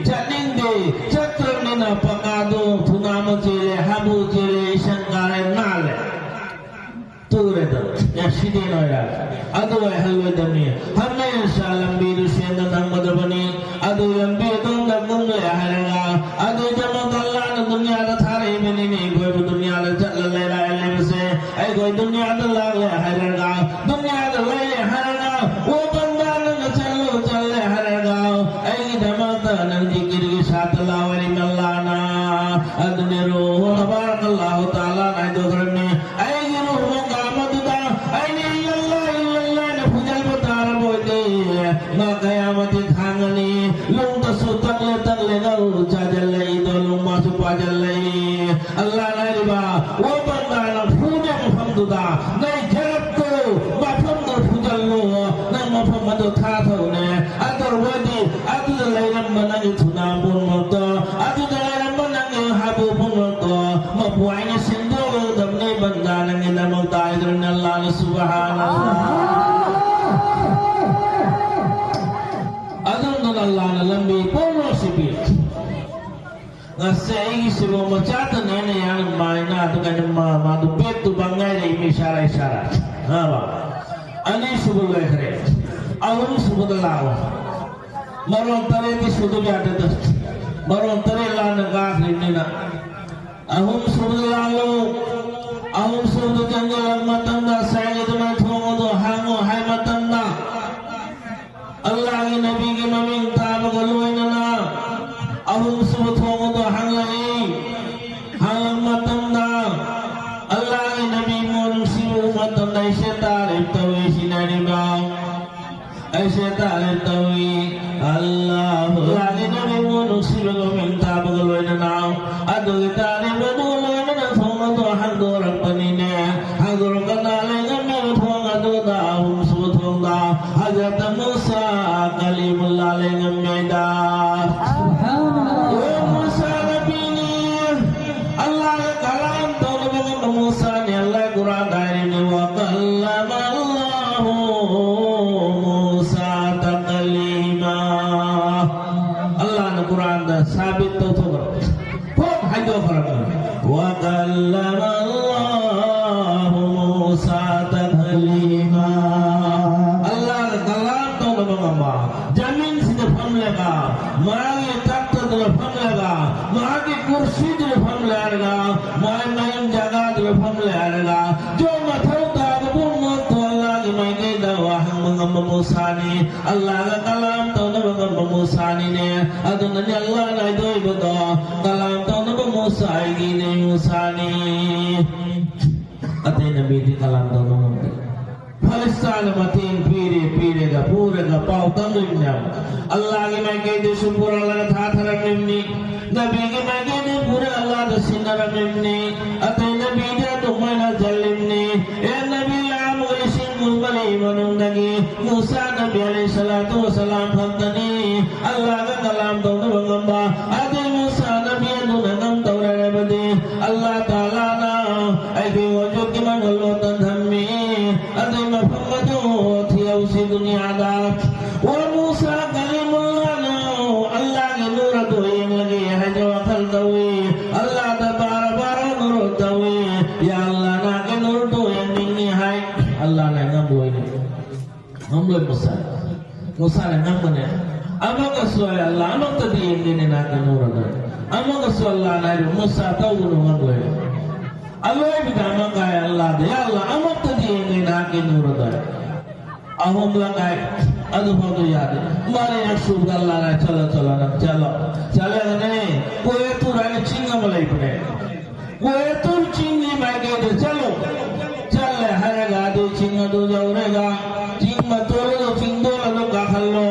ꯆꯠꯅꯤꯡꯗꯦ꯫ ꯆꯠꯇ꯭ꯔꯕꯅꯤꯅ ꯄꯀꯥꯗꯣ ꯊꯨꯅꯥ ꯑꯃ ꯆꯦꯜꯂꯦ, ꯍꯥꯕꯨ ꯆꯦꯜꯂꯦ, ꯏꯁꯪ ꯀꯥꯔꯦ, ꯅꯥꯜꯂꯦ꯫ ꯇꯨꯔꯦꯗ, ꯑꯦꯛꯁꯤꯗꯦꯟ ꯑꯣꯏꯔꯦ꯫ ꯑꯗꯨ ꯑꯣꯏꯍꯜꯂꯣꯏꯗꯕꯅꯤ꯫ ꯍꯃꯦꯁꯥ ꯂꯝꯕꯤꯗꯨ ꯁꯦꯝꯅ ꯊꯝꯒꯗꯕꯅꯤ꯫ ꯑꯗꯨ ꯂꯝꯕꯤ ꯑꯗꯣꯝꯗ ꯀꯨꯝꯂꯦ ꯍꯥꯏꯔꯒ, ꯑꯗꯨꯒꯤꯗꯃꯛꯇ ꯑꯜꯂꯥꯍꯅ ꯗꯨꯅꯤꯌꯥꯗ ꯊꯥꯔꯛꯏꯕꯅꯤꯅꯦ꯫ ꯑꯩꯈꯣꯏꯕꯨ ꯗꯨꯅꯤꯌꯥꯗ ꯆꯠꯂ ꯂꯩꯔꯦ ꯍꯥꯏꯔꯤꯕꯁꯦ, ꯑꯩꯈꯣꯏ ꯗꯨꯅꯤꯌꯥꯗ ꯂꯥꯛꯂꯦ ꯍꯥꯏꯔꯒ, ꯗꯨꯅꯤꯌꯥꯗ ꯂꯩꯔꯦ ꯍꯥꯏꯔꯒ, "ꯑꯣ ꯕꯟꯗꯥ, ꯅꯪꯅ ꯆꯠꯂꯨ, ꯆꯠꯂꯦ ꯍꯥꯏꯔꯒ, ꯑꯩꯒꯤꯗꯃꯛꯇ ꯅꯪ ꯖꯤꯀꯤꯔꯒꯤ ꯁꯥꯇ꯭ꯔ ꯂꯥꯎ ꯍꯥꯏꯔꯤ ꯃꯜ-" ꯑꯗꯨꯅꯦ ꯔꯨꯍꯨ ꯇꯕꯥꯔꯀꯜꯂꯥꯍꯨ ꯇꯥꯂꯥꯅ ꯍꯥꯏꯗꯣꯛꯈ꯭ꯔꯕꯅꯤ, "ꯑꯩꯒꯤ ꯔꯨꯍꯨ ꯃꯀꯥꯝ ꯑꯗꯨꯗ ꯑꯩꯅ ꯏꯜꯂꯜꯂꯥ, ꯏꯜꯂꯜꯂꯥꯅ ꯐꯨꯖꯟꯕ ꯇꯥꯔꯕꯣꯏꯗꯤ, ꯃꯥ ꯀꯌꯥꯃꯇꯤ ꯈꯥꯡꯒꯅꯤ꯫ ꯂꯨꯡꯗꯁꯨ ꯇꯛꯂꯦ ꯇꯛꯂꯦ ꯉꯥꯔꯨ ꯆꯥꯖꯜꯂꯛꯏꯗꯣ, ꯂꯨꯡꯃꯥꯁꯨ ꯄꯥꯖꯜꯂꯛꯏ꯫" ꯑꯜꯂꯥꯍꯅ ꯍꯥꯏꯔꯤꯕ, "ꯑꯣ ꯕꯟꯗꯥ, ꯅꯪ ꯐꯨꯕ ꯃꯐꯝꯗꯨꯗ ꯅꯪ ꯖꯔꯠꯇꯨ ꯃꯐꯝꯗꯨ ꯐꯨꯖꯜꯂꯨ, ꯅꯪ ꯃꯐꯝ ꯑꯗꯨ ꯊꯥꯊꯧꯅꯦ꯫ ꯑꯗꯨ ꯑꯣꯏꯔꯕꯗꯤ ꯑꯗꯨꯗ ꯂꯩꯔꯝꯕ ꯅꯪꯒꯤ ꯊꯨꯅꯥ ꯄꯨꯝꯅꯃꯛꯇꯣ, ꯑꯗꯨꯗ ꯂꯩꯔꯝꯕ ꯅꯪꯒꯤ ꯍꯥꯏꯕ ꯄꯨꯝꯅꯃꯛꯇꯣ ꯃꯄꯨꯋꯥꯏꯅ ꯁꯦꯡꯗꯣꯛꯂꯗꯕꯅꯤ ꯕꯟꯗꯥ, ꯅꯪꯒꯤꯗꯃꯛꯇ" ꯍꯥꯏꯗ꯭ꯔꯅꯦ ꯑꯜꯂꯥꯍꯅ ꯁꯨꯕꯍꯥꯅ꯫ ꯑꯗꯨꯝꯅ ꯑꯜꯂꯥꯍꯅ ꯂꯝꯕꯤ ꯄꯣꯛꯂꯣ ꯁꯤꯕꯤ꯫ ꯉꯁꯤ ꯑꯩꯒꯤꯁꯤꯕꯨ ꯃꯆꯥꯇꯅꯦꯅ ꯌꯥꯝ ꯃꯥꯏꯅ ꯑꯗꯨꯒ ꯃꯥ-, ꯃꯥꯗꯨ ꯕꯦꯠꯇꯨ ꯕꯪꯉꯥꯏꯔꯛꯏ ꯃꯤ ꯁꯥꯔꯥꯏ ꯁꯥꯔꯥ꯫ ꯑꯥ, ꯑꯅꯤꯁꯨꯕ ꯂꯣꯏꯈ꯭ꯔꯦ꯫ ꯑꯍꯨꯝꯁꯨꯕꯗ ꯂꯥꯛꯑꯣ꯫ ꯃꯔꯣꯟ ꯇꯔꯦꯠꯇꯤ ꯁꯨꯗꯕ ꯌꯥꯗꯦꯗ꯫ ꯃꯔꯣꯟ ꯇꯔꯦꯠ ꯂꯥꯟꯅ ꯀꯥꯈ꯭ꯔꯤꯕꯅꯤꯅ꯫ ꯑꯍꯨꯝꯁꯨꯕꯗ ꯂꯥꯛꯑꯣ꯫ ꯑꯍꯨꯝꯁꯨꯕꯗ ꯆꯪꯁꯤꯜꯂꯛꯄ ꯃꯇꯝꯗ ꯉꯁꯥꯏꯒꯤ ꯑꯗꯨꯃꯥꯏꯅ ꯊꯣꯡ ꯑꯗꯨ ꯍꯥꯡꯉꯣ ꯍꯥꯏ ꯃꯇꯝꯗ ꯑꯜꯂꯥꯍꯒꯤ ꯅꯕꯤꯒꯤ ꯃꯃꯤꯡ ꯇꯥꯕꯒ ꯂꯣꯏꯅꯅ ꯑꯍꯨꯝꯁꯨꯕ ꯊꯣꯡ ꯑꯗꯨ ꯍꯥꯡꯂꯛꯏ꯫ ꯍꯥꯡꯂꯛꯄ ꯃꯇꯝꯗ ꯑꯜꯂꯥꯍꯒꯤ ꯅꯕꯤ ꯃꯣꯏ ꯅꯨꯡꯁꯤꯕ ꯃꯇꯝꯗ ꯑꯩꯁꯦ ꯇꯥꯔꯤꯕ ꯇꯧꯏ ꯁꯤꯅꯔꯤꯕ꯫ ꯑꯩꯁꯦ ꯇꯥꯔꯤꯕ ꯇꯧꯏ꯫ ꯑꯜꯂꯥꯍꯨ ꯑꯜꯂꯥꯍꯒꯤ ꯅꯕꯤ ꯃꯣꯏ ꯅꯨꯡꯁꯤꯕꯒ ꯃꯃꯤꯡ ꯇꯥꯕꯒ ꯂꯣꯏꯅꯅ ꯑꯗꯨꯒꯤ ꯇꯥꯔꯤꯕ ꯑꯗꯨꯒ ꯂꯣꯏꯅꯅ ꯊꯣꯡ ꯑꯗꯨ ꯍꯥꯡꯗꯣꯔꯛꯄꯅꯤꯅꯦ꯫ ꯍꯥꯡꯗꯣꯔꯛꯄ ꯂꯩꯉꯝꯃꯤꯕ ꯊꯣꯡ ꯑꯗꯨꯗ ꯑꯍꯨꯝꯁꯨꯕ ꯊꯣꯡꯗ ꯍꯖꯔꯠ ꯃꯨꯁꯥ ꯀꯂꯤꯃꯨꯜꯂꯥ ꯂꯩꯉꯝꯃꯦꯗ꯫ ꯁꯨꯕꯍꯥꯅꯜꯂꯥꯍ꯫ ꯑꯣ ꯃꯨꯁꯥ ꯅꯕꯤꯅꯤ, ꯑꯜꯂꯥꯍꯒ ꯀꯂꯥꯝ ꯇꯧꯅꯕ ꯉꯝꯕ ꯃꯨꯁꯥꯅꯤ꯫ ꯑꯜꯂꯥꯍ ꯀꯨꯔꯥꯟꯗ ꯍꯥꯏꯔꯤꯅꯤ, "ꯋꯀꯜꯂꯃ ꯑꯜꯂꯥꯍꯨ ꯃꯨꯁꯥ ꯇꯀꯂꯤꯃꯥ꯫" ꯑꯜꯂꯥꯍꯅ ꯀꯨꯔꯥꯟꯗ ꯁꯥꯕꯤꯠ ꯇꯧꯊꯣꯛꯈ꯭ꯔꯕ꯫ ꯄꯣꯞ ꯍꯥꯏꯗꯣꯛꯈ꯭ꯔꯕꯅꯤ꯫ "ꯋꯀꯜꯂꯃ ꯑꯜꯂꯥꯍꯨ ꯃꯨꯁꯥ ꯇꯛꯂꯤꯃꯥ꯫" ꯑꯜꯂꯥꯍꯅ ꯀꯂꯥꯝ ꯇꯧꯅꯕ ꯉꯝꯕ, ꯖꯃꯤꯟꯁꯤꯗ ꯐꯝꯂꯒ, ꯃꯥꯒꯤ ꯇꯛꯇꯗꯨꯗ ꯐꯝꯂꯒ, ꯃꯥꯒꯤ ꯀꯨꯔꯁꯤꯗꯨꯗ ꯐꯝꯂꯦ ꯍꯥꯏꯔꯒ, ꯃꯥꯒꯤ ꯃꯌꯨꯝ ꯖꯒꯥꯗꯨꯗ ꯐꯝꯂꯦ ꯍꯥꯏꯔꯒ, ꯖꯣ ꯃꯊꯧ ꯇꯥꯕ ꯄꯨꯝꯅꯃꯛꯇꯣ ꯑꯜꯂꯥꯍꯒꯤ ꯃꯥꯏꯀꯩꯗ ꯋꯥꯍꯪꯕ ꯉꯝꯕ ꯃꯨꯁꯥꯅꯤ꯫ ꯑꯜꯂꯥꯍꯒ ꯀꯂꯥꯝ ꯇꯧꯅꯕ ꯉꯝꯕ ꯃꯨꯁꯥ ꯃꯨꯁꯥꯅꯤꯅꯦ꯫ ꯑꯗꯨꯅꯅꯦ ꯑꯜꯂꯥꯍꯅ ꯍꯥꯏꯗꯣꯛꯏꯕꯗꯣ, ꯀꯂꯥꯝ ꯇꯧꯅꯕ ꯃꯨꯁꯥ ꯑꯩꯒꯤꯅꯦ, ꯃꯨꯁꯥꯅꯤ꯫ ꯑꯇꯩ ꯅꯕꯤꯗꯤ ꯀꯂꯥꯝ ꯇꯧꯕ ꯉꯝꯗꯦ꯫ ꯐꯔꯤꯁꯇꯥꯅ ꯃꯇꯦꯡ ꯄꯤꯔꯦ, ꯄꯤꯔꯒ ꯄꯨꯔꯒ ꯄꯥꯎ ꯇꯝꯂꯤꯕꯅꯦꯕ꯫ ꯑꯜꯂꯥꯍꯒꯤ ꯃꯥꯏꯀꯩꯗꯁꯨ ꯄꯨꯔꯛꯂꯒ ꯊꯥꯊꯔꯛꯂꯤꯕꯅꯤ꯫ ꯅꯕꯤꯒꯤ ꯃꯥꯏꯀꯩꯗ ꯄꯨꯔꯒ ꯑꯜꯂꯥꯍꯗ ꯁꯤꯟꯅꯔꯝꯂꯤꯕꯅꯤ꯫ ꯑꯇꯩ ꯅꯕꯤꯗ ꯑꯗꯨꯃꯥꯏꯅ ꯆꯜꯂꯤꯕꯅꯤ꯫ ꯑꯦ ꯅꯕꯤ, ꯂꯥꯛ ꯑꯃꯒ ꯂꯤꯁꯤꯡ ꯀꯨꯟꯃꯔꯤ ꯃꯅꯨꯡꯗꯒꯤ ꯃꯨꯁꯥ ꯅꯕꯤ ꯑꯂꯩꯍꯤ ꯁꯂꯥꯇꯨ ꯋꯁꯂꯥꯝ ꯈꯛꯇꯅꯤ ꯑꯜꯂꯥꯍꯒ ꯀꯂꯥꯝ ꯇꯧꯅꯕ ꯉꯝꯕ꯫ ꯑꯗꯩ ꯃꯨꯁꯥ ꯅꯕꯤ ꯑꯗꯨꯅ ꯉꯝꯗꯧꯔꯕꯗꯤ ꯑꯜꯂꯥꯍ ꯇꯥꯂꯥꯅ ꯑꯩꯈꯣꯏ ꯋꯥꯖꯨꯗꯀꯤ ꯃꯥꯡꯒꯣꯜ ꯂꯣꯠꯇ ꯊꯝꯃꯤ꯫ ꯑꯗꯩ ꯃꯐꯝ ꯑꯗꯨ ꯊꯤꯍꯧꯁꯤ ꯗꯨꯅꯤꯌꯥꯗ꯫ ꯋꯥ ꯃꯨꯁꯥ ꯀꯂꯤꯃꯨꯜꯂꯥꯍꯅ ꯑꯜꯂꯥꯍꯒꯤ ꯅꯨꯔ ꯑꯗꯨ ꯌꯦꯡꯂꯒꯦ ꯍꯥꯏꯅ ꯋꯥꯈꯜ ꯇꯧꯏ꯫ ꯑꯜꯂꯥꯍꯗ ꯕꯥꯔ ꯕꯥꯔ ꯅꯨꯔ ꯇꯧꯏ꯫ ꯌꯥ ꯑꯜꯂꯥꯍ, ꯅꯍꯥꯛꯀꯤ ꯅꯨꯔ ꯑꯗꯨ ꯌꯦꯡꯅꯤꯡꯉꯤ ꯍꯥꯏ꯫ ꯑꯜꯂꯥꯍꯅ ꯉꯝꯂꯣꯏꯅꯦ꯫ ꯉꯝꯂꯣꯏ ꯃꯨꯁꯥ꯫ ꯃꯨꯁꯥꯅ ꯉꯝꯒꯅꯤ꯫ ꯑꯃꯒꯁꯨ ꯍꯥꯏ, ꯑꯜꯂꯥꯍ, ꯑꯃꯨꯛꯇꯗꯤ ꯌꯦꯡꯒꯦꯅꯦ ꯅꯍꯥꯛꯀꯤ ꯅꯨꯔ ꯑꯗꯨ꯫ ꯑꯃꯒꯁꯨ ꯑꯜꯂꯥꯍꯅ ꯍꯥꯏꯔꯤ, ꯃꯨꯁꯥ, ꯇꯧꯒꯅꯨ, ꯉꯝꯂꯣꯏ꯫ ꯑꯂꯣꯏꯕꯗ ꯑꯃꯒ ꯍꯥꯏ, ꯑꯜꯂꯥꯍꯗ, ꯌꯥ ꯑꯜꯂꯥꯍ, ꯑꯃꯨꯛꯇꯗꯤ ꯌꯦꯡꯒꯦ ꯅꯍꯥꯛꯀꯤ ꯅꯨꯔ ꯑꯗꯨ꯫ ꯑꯍꯨꯝꯂꯛ ꯍꯥꯏ, ꯑꯗꯨꯐꯥꯎꯗ ꯌꯥꯗꯦ꯫ ꯃꯔꯤꯔꯛ ꯁꯨꯕꯗ ꯑꯜꯂꯥꯍꯅ, ꯆꯠꯂꯣ, ꯆꯠꯂꯣ, ꯅꯪ ꯆꯠꯂꯣ꯫ ꯆꯠꯂꯒꯅꯦ, ꯀꯣꯍꯦ ꯇꯨꯔ ꯍꯥꯏꯅ ꯆꯤꯡ ꯑꯃ ꯂꯩꯕꯅꯦ꯫ ꯀꯣꯍꯦ ꯇꯨꯔ ꯆꯤꯡꯒꯤ ꯃꯥꯏꯀꯩꯗ ꯆꯠꯂꯣ꯫ ꯆꯠꯂꯦ ꯍꯥꯏꯔꯒ ꯑꯗꯨ ꯆꯤꯡ ꯑꯗꯨ ꯌꯧꯔꯒ ꯆꯤꯡ ꯃꯇꯣꯜ ꯑꯗꯨ, ꯆꯤꯡꯗꯣꯜ ꯑꯗꯨ ꯀꯥꯈꯠꯂꯣ꯫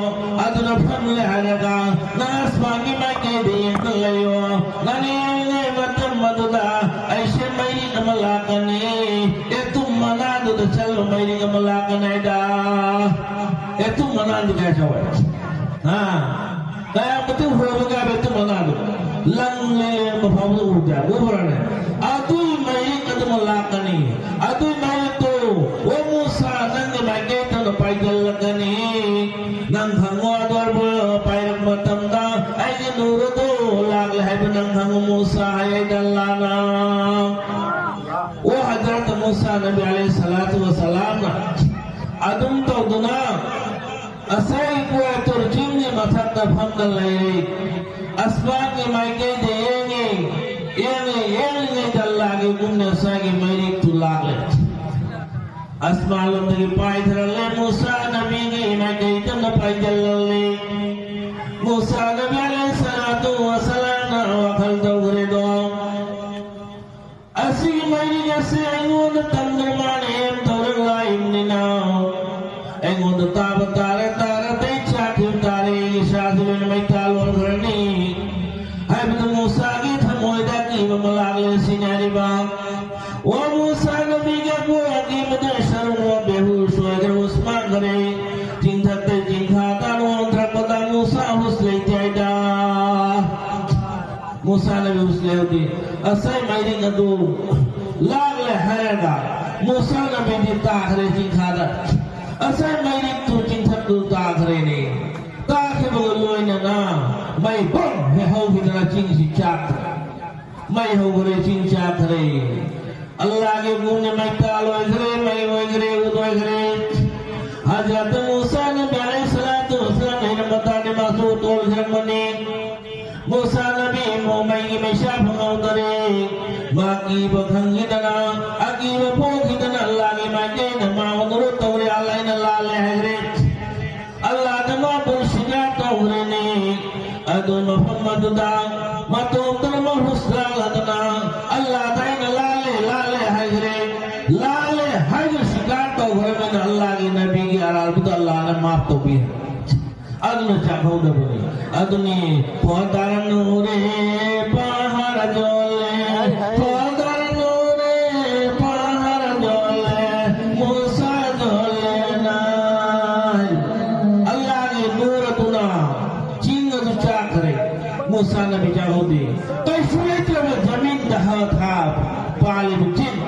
ꯑꯗꯨꯅ ꯐꯝꯂꯦ ꯍꯥꯏꯔꯒ ꯅꯪ ꯑꯁꯃꯥꯟꯒꯤ ꯃꯥꯏꯀꯩꯗ ꯌꯦꯡꯗꯨꯅ ꯂꯩꯌꯣ꯫ ꯅꯪ ꯌꯦꯡꯂꯤꯉꯩ ꯃꯇꯝ ꯑꯗꯨꯗ ꯑꯩꯁꯦ ꯃꯩꯔꯤꯛ ꯑꯃ ꯂꯥꯛꯀꯅꯤ꯫ ꯑꯦꯇꯨꯝ ꯃꯅꯥꯗꯨꯗ ꯆꯠꯂꯣ, ꯃꯩꯔꯤꯛ ꯑꯃ ꯂꯥꯛꯀꯅꯤ ꯍꯥꯏꯗ꯫ ꯑꯦꯇꯨꯝ ꯃꯅꯥꯗꯨ ꯀꯌꯥ ꯆꯥꯎꯋꯦ? ꯍꯥ? ꯀꯌꯥ ꯃꯇꯤꯛ ꯍꯣꯕꯒꯦ ꯍꯥꯏꯕ ꯑꯦꯇꯨꯝ ꯃꯅꯥꯗꯨ? ꯂꯪ ꯂꯩꯔꯝꯕ ꯐꯥꯎꯕꯗ ꯎꯗꯦ꯫ ꯎꯕ꯭ꯔꯥꯅꯦ? ꯑꯗꯨꯏ ꯃꯩꯔꯤꯛ ꯑꯗꯨꯃ ꯂꯥꯛꯀꯅꯤ꯫ ꯑꯗꯨꯏ ꯃꯩꯔꯤꯛꯇꯨ, ꯑꯣ ꯃꯨꯁꯥ, ꯅꯪꯒꯤ ꯃꯥꯏꯀꯩꯗ ꯄꯥꯏꯁꯤꯜꯂꯛꯀꯅꯤ꯫ ꯅꯪ ꯈꯪꯉꯣ, ꯑꯗꯨ ꯄꯥꯏꯔꯛꯄ ꯃꯇꯝꯗ ꯑꯩꯒꯤ ꯅꯨꯔꯗꯨ ꯂꯥꯛꯂꯦ ꯍꯥꯏꯕ ꯅꯪ ꯈꯪꯉꯣ, ꯃꯨꯁꯥ, ꯍꯥꯏ ꯑꯜꯂꯥꯍꯅ꯫ ꯑꯣ ꯍꯖꯔꯠ ꯃꯨꯁꯥ ꯅꯕꯤ ꯑꯂꯩꯍꯤ ꯁꯂꯥꯇꯨ ꯋꯁꯂꯥꯝꯅ ꯑꯗꯨꯝ ꯇꯧꯗꯨꯅ ꯉꯁꯥꯏ ꯀꯣꯍꯦ ꯇꯨꯔ ꯆꯤꯡꯒꯤ ꯃꯊꯛꯇ ꯐꯝꯗ ꯂꯩꯔꯤ꯫ ꯑꯁꯃꯥꯟꯒꯤ ꯃꯥꯏꯀꯩꯗ ꯌꯦꯡꯉꯤ, ꯌꯦꯡꯉꯤ, ꯌꯦꯡꯂꯤꯉꯩꯗ ꯑꯜꯂꯥꯍꯒꯤ ꯒꯨꯝꯅ ꯉꯁꯥꯏꯒꯤ ꯃꯩꯔꯤꯛꯇꯨ ꯂꯥꯛꯂꯦ꯫ ꯑꯁꯃꯥꯟ ꯂꯣꯝꯗꯒꯤ ꯄꯥꯏꯊꯔꯛꯂꯦ, ꯃꯨꯁꯥ ꯅꯕꯤꯒꯤ ꯃꯥꯏꯀꯩꯗ ꯄꯥꯏꯁꯤꯜꯂꯛꯂꯦ꯫ ꯃꯨꯁꯥ ꯅꯕꯤ ꯑꯂꯩꯍꯤ ꯁꯂꯥꯇꯨ ꯋꯁꯂꯥꯝꯅ ꯋꯥꯈꯜ ꯇꯧꯈ꯭ꯔꯦꯗꯣ, ꯑꯁꯤꯒꯤ ꯃꯩꯔꯤꯛ ꯑꯁꯤ ꯑꯩꯉꯣꯟꯗ ꯇꯝꯗꯅ ꯃꯥꯅ ꯑꯦꯝ ꯇꯧꯔꯒ ꯂꯥꯛꯏꯕꯅꯤꯅ, ꯑꯩꯉꯣꯟꯗ ꯇꯥꯕ ꯇꯥꯔꯦ, ꯇꯥꯔꯗꯤ ꯆꯥꯛꯈꯤꯕ ꯇꯥꯔꯦ, ꯑꯩꯒꯤ ꯏꯁꯥꯁꯤ ꯂꯣꯏꯅ ꯃꯩ ꯇꯥꯜꯂꯣꯟꯈ꯭ꯔꯅꯤ ꯍꯥꯏꯕꯗꯨ ꯃꯨꯁꯥꯒꯤ ꯊꯃꯣꯏꯗ ꯑꯀꯤꯕ ꯑꯃ ꯂꯥꯛꯂꯦ ꯁꯤꯅꯤ ꯍꯥꯏꯔꯤꯕ꯫ ꯑꯣ ꯃꯨꯁꯥ ꯅꯕꯤꯒꯤ ꯑꯀꯣꯏ ꯑꯀꯤꯕꯗ ꯁꯔꯨꯛ ꯕꯦꯍꯨꯁ ꯑꯣꯏꯈ꯭ꯔꯦ, ꯍꯨꯁ ꯃꯥꯡꯈ꯭ꯔꯦ꯫ ꯆꯤꯡꯊꯛꯇ ꯆꯤꯡꯈꯥ ꯇꯥꯅ ꯑꯣꯟꯊꯔꯛꯄꯗ ꯃꯨꯁꯥ ꯍꯨꯁ ꯂꯩꯇꯦ ꯍꯥꯏꯗ꯫ ꯃꯨꯁꯥ ꯅꯕꯤ ꯍꯨꯁ ꯂꯩꯍꯧꯗꯦ꯫ ꯉꯁꯥꯏ ꯃꯩꯔꯤꯛ ꯑꯗꯨ ꯂꯥꯛꯂꯦ ꯍꯥꯏꯔꯒ ꯃꯨꯁꯥ ꯅꯕꯤꯗꯤ ꯇꯥꯈ꯭ꯔꯦ ꯆꯤꯡꯈꯥꯗ꯫ ꯉꯁꯥꯏ ꯃꯩꯔꯤꯛꯇꯨ ꯆꯤꯡꯊꯛꯇꯨ ꯇꯥꯈ꯭ꯔꯦꯅꯦ꯫ ꯇꯥꯈꯤꯕꯒ ꯂꯣꯏꯅꯅ ꯃꯩ ꯕꯪ ꯍꯦꯛ ꯍꯧꯈꯤꯗꯅ ꯆꯤꯡꯁꯤ ꯆꯥꯛꯈ꯭ꯔꯦ꯫ ꯃꯩ ꯍꯧꯈ꯭ꯔꯦ, ꯆꯤꯡ ꯆꯥꯛꯈ꯭ꯔꯦ꯫ ꯑꯜꯂꯥꯍꯒꯤ ꯃꯨꯡꯅ ꯃꯩ ꯇꯥꯜ ꯑꯣꯏꯈ꯭ꯔꯦ, ꯃꯩ ꯑꯣꯏꯈ꯭ꯔꯦ, ꯎꯠ ꯑꯣꯏꯈ꯭ꯔꯦ꯫ ꯍꯖꯔꯠ ꯃꯨꯁꯥ ꯅꯕꯤ ꯑꯂꯩꯍꯤ ꯁꯂꯥꯇꯨ ꯋꯁꯂꯥꯝ ꯍꯩꯅ ꯃꯇꯥꯅꯤ ꯃꯥꯁꯨ ꯇꯣꯜꯈ꯭ꯔꯕꯅꯤ꯫ ꯃꯨꯁꯥ ꯅꯕꯤ ꯃꯣ ꯃꯩꯒꯤ ꯃꯩꯁꯥ ꯐꯪꯍꯧꯗꯔꯦ꯫ ꯃꯥ ꯑꯀꯤꯕ ꯈꯪꯈꯤꯗꯅ, ꯑꯀꯤꯕ ꯄꯣꯛꯈꯤꯗꯅ ꯑꯜꯂꯥꯍꯒꯤ ꯃꯥꯏꯀꯩꯗ ꯃꯥ ꯑꯣꯅꯔꯨ ꯇꯧꯔꯦ, ꯑꯜꯂꯥꯍꯅ ꯂꯥꯜꯂꯦ ꯍꯥꯏꯈ꯭ꯔꯦ꯫ ꯑꯜꯂꯥꯍꯗ ꯃꯥꯕꯨ ꯁꯤꯀꯥꯔ ꯇꯧꯈ꯭ꯔꯦꯅꯦ꯫ ꯑꯗꯨ ꯃꯐꯝ ꯑꯗꯨꯗ ꯃꯇꯣꯝꯇꯅ ꯃꯍꯨꯁ ꯂꯥꯜꯂꯗꯅ ꯑꯜꯂꯥꯍꯗ ꯑꯩꯅ ꯂꯥꯜꯂꯦ, ꯂꯥꯜꯂꯦ ꯍꯥꯏꯈ꯭ꯔꯦ꯫ ꯂꯥꯜꯂꯦ ꯍꯥꯏꯅ ꯁꯤꯀꯥꯔ ꯇꯧꯈ꯭ꯔꯕꯅꯤꯅ ꯑꯜꯂꯥꯍꯒꯤ ꯅꯕꯤꯒꯤ ꯑꯔꯥꯜꯕꯗꯨ ꯑꯜꯂꯥꯍꯅ ꯃꯥꯐ ꯇꯧꯕꯤ꯫ ꯑꯗꯨꯅ ꯆꯥꯛꯍꯧꯗꯕꯅꯤ꯫ ꯑꯗꯨꯅꯤ ꯈꯣꯗꯥꯅ ꯅꯨꯔꯦ ꯄꯥꯍꯔ ꯖꯣꯜꯂꯦ, ꯈꯣꯗꯥꯅ ꯅꯨꯔꯦ ꯄꯥꯍꯔ ꯖꯣꯜꯂꯦ, ꯃꯨꯁꯥ ꯖꯣꯜꯂꯦꯅ꯫ ꯑꯜꯂꯥꯍꯒꯤ ꯅꯨꯔ ꯑꯗꯨꯅ ꯆꯤꯡ ꯑꯗꯨ ꯆꯥꯛꯈ꯭ꯔꯦ꯫ ꯃꯨꯁꯥ ꯅꯕꯤ ꯆꯥꯛꯍꯧꯗꯦ꯫ ꯀꯩꯁꯨ ꯂꯩꯇ꯭ꯔꯕ ꯖꯃꯤꯟꯗ ꯍꯥ ꯊꯥ ꯄꯥꯜꯂꯤꯕ ꯆꯤꯡ,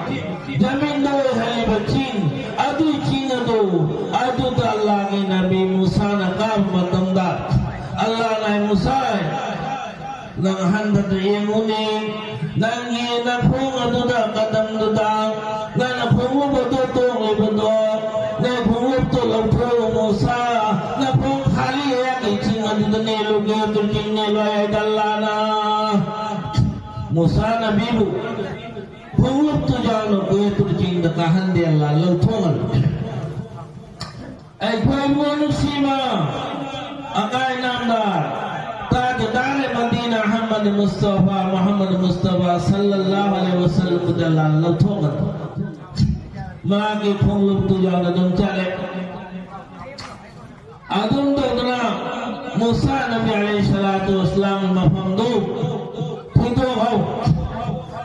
ꯖꯃꯤꯟꯗ ꯑꯣꯏꯍꯜꯂꯤꯕ ꯆꯤꯡ, ꯑꯗꯨ ꯆꯤꯡ ꯑꯗꯨ, ꯑꯗꯨꯗ ꯑꯜꯂꯥꯍꯒꯤ ꯅꯕꯤ ꯃꯨꯁꯥꯅ ꯀꯥꯕ ꯃꯇꯝꯗ ꯑꯜꯂꯥꯍꯅ ꯍꯥꯏ, ꯃꯨꯁꯥ, ꯅꯪ ꯍꯟꯊꯅ ꯌꯦꯡꯉꯨꯅꯦ, ꯅꯪꯒꯤ ꯅꯈꯣꯡ ꯑꯗꯨꯗ, ꯀꯗꯝꯗꯨꯗ, ꯅꯪꯅ ꯈꯣꯡꯎꯞ ꯑꯗꯨ ꯇꯣꯡꯂꯤꯕꯗꯣ, ꯅꯪ ꯈꯣꯡꯎꯞꯇꯨ ꯂꯧꯊꯣꯛꯎ ꯃꯨꯁꯥ, ꯅꯈꯣꯡ ꯈꯥꯂꯤ ꯑꯩꯍꯥꯛꯀꯤ ꯆꯤꯡ ꯑꯗꯨꯗ ꯅꯦꯠꯂꯨꯒꯦ, ꯑꯗꯨ ꯆꯤꯡ ꯅꯦꯠꯂꯨ ꯍꯥꯏ ꯑꯜꯂꯥꯍꯅ ꯃꯨꯁꯥ ꯅꯕꯤꯕꯨ ꯈꯣꯡꯎꯞꯇꯨ ꯌꯥꯎꯅ ꯀꯣꯏꯠ ꯇꯨꯔ ꯆꯤꯡꯗ ꯀꯥꯍꯟꯗꯦ, ꯑꯜꯂꯥꯍ ꯂꯧꯊꯣꯛꯍꯜꯂꯦ꯫ ꯑꯩꯈꯣꯏꯕꯨ ꯅꯨꯡꯁꯤꯕ ꯑꯀꯥꯏ ꯅꯥꯝꯗ ꯇꯥꯖꯗꯥꯔꯦ ꯃꯗꯤꯅꯥ ꯑꯍꯃꯗ ꯃꯨꯁꯇꯐꯥ, ꯃꯨꯍꯝꯃꯗ ꯃꯨꯁꯇꯐꯥ ꯁꯜꯂꯜꯂꯥꯍꯨ ꯑꯂꯩꯍꯤ ꯋꯁꯜꯂꯝ ꯗ ꯂꯥꯟ ꯂꯧꯊꯣꯛꯀꯅꯤ꯫ ꯃꯥꯒꯤ ꯈꯣꯡꯎꯞꯇꯨ ꯌꯥꯎꯅ ꯑꯗꯨꯝ ꯆꯠꯂꯦ꯫ ꯑꯗꯨꯝ ꯇꯧꯗꯅ ꯃꯨꯁꯥ ꯅꯕꯤ ꯑꯂꯩꯍꯤ ꯁꯂꯥꯇꯨ ꯋꯁꯂꯥꯝꯒꯤ ꯃꯐꯝꯗꯨ ꯊꯤꯗꯣꯛꯍꯧ꯫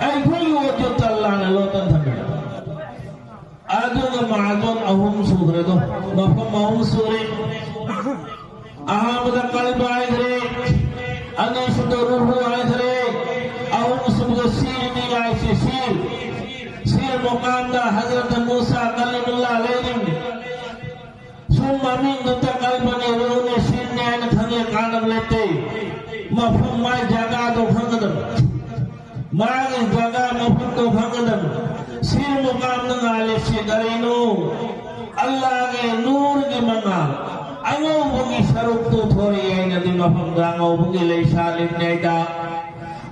ꯑꯩꯈꯣꯏꯒꯤ ꯋꯥꯖꯨꯗ ꯑꯜꯂꯥꯍꯅ ꯂꯣꯠꯇꯅ ꯊꯝꯃꯦ꯫ ꯑꯗꯨꯒ ꯃꯥꯖꯣꯟ ꯑꯍꯨꯝ ꯁꯨꯈ꯭ꯔꯦꯗꯣ, ꯃꯐꯝ ꯑꯍꯨꯝ ꯁꯨꯔꯦ꯫ ꯑꯍꯥꯟꯕꯗ ꯀꯜꯕ ꯍꯥꯏꯈ꯭ꯔꯦ, ꯑꯅꯤꯁꯨꯕꯗ ꯔꯨꯍꯨ ꯍꯥꯏꯈ꯭ꯔꯦ, ꯑꯍꯨꯝꯁꯨꯕꯗ ꯁꯤꯔꯅꯤ ꯍꯥꯏꯁꯤ ꯁꯤꯔ꯫ ꯁꯤꯔ ꯃꯨꯀꯥꯝꯗ ꯍꯖꯔꯠ ꯃꯨꯁꯥ ꯀꯂꯤꯃꯨꯜꯂꯥ ꯂꯩꯔꯤꯕꯅꯤ꯫ ꯁꯨꯝ ꯃꯃꯤꯡꯗꯨꯇ ꯀꯜꯕꯅꯤ, ꯔꯨꯍꯨꯅꯤ, ꯁꯤꯔꯅꯤ ꯍꯥꯏꯅ ꯈꯪꯉꯦ, ꯀꯥꯟꯅꯕ ꯂꯩꯇꯦ꯫ ꯃꯐꯝ ꯃꯥꯏ ꯖꯒꯥꯗꯣ ꯈꯪꯒꯗꯕ꯫ ꯃꯥꯒꯤ ꯖꯒꯥ ꯃꯐꯝꯗꯣ ꯈꯪꯒꯗꯕ꯫ ꯁꯤꯔ ꯃꯨꯀꯥꯝꯗ ꯉꯥꯜꯂꯤꯁꯤ ꯀꯔꯤꯅꯣ? ꯑꯜꯂꯥꯍꯒꯤ ꯅꯨꯔꯒꯤ ꯃꯉꯥꯜ, ꯑꯉꯧꯕꯒꯤ ꯁꯔꯨꯛꯇꯨ ꯊꯣꯔꯛꯏ ꯍꯥꯏꯅꯗꯤ ꯃꯐꯝꯗ ꯑꯉꯧꯕꯒꯤ ꯂꯩ ꯁꯥꯠꯂꯤꯕꯅꯤ ꯍꯥꯏꯗ꯫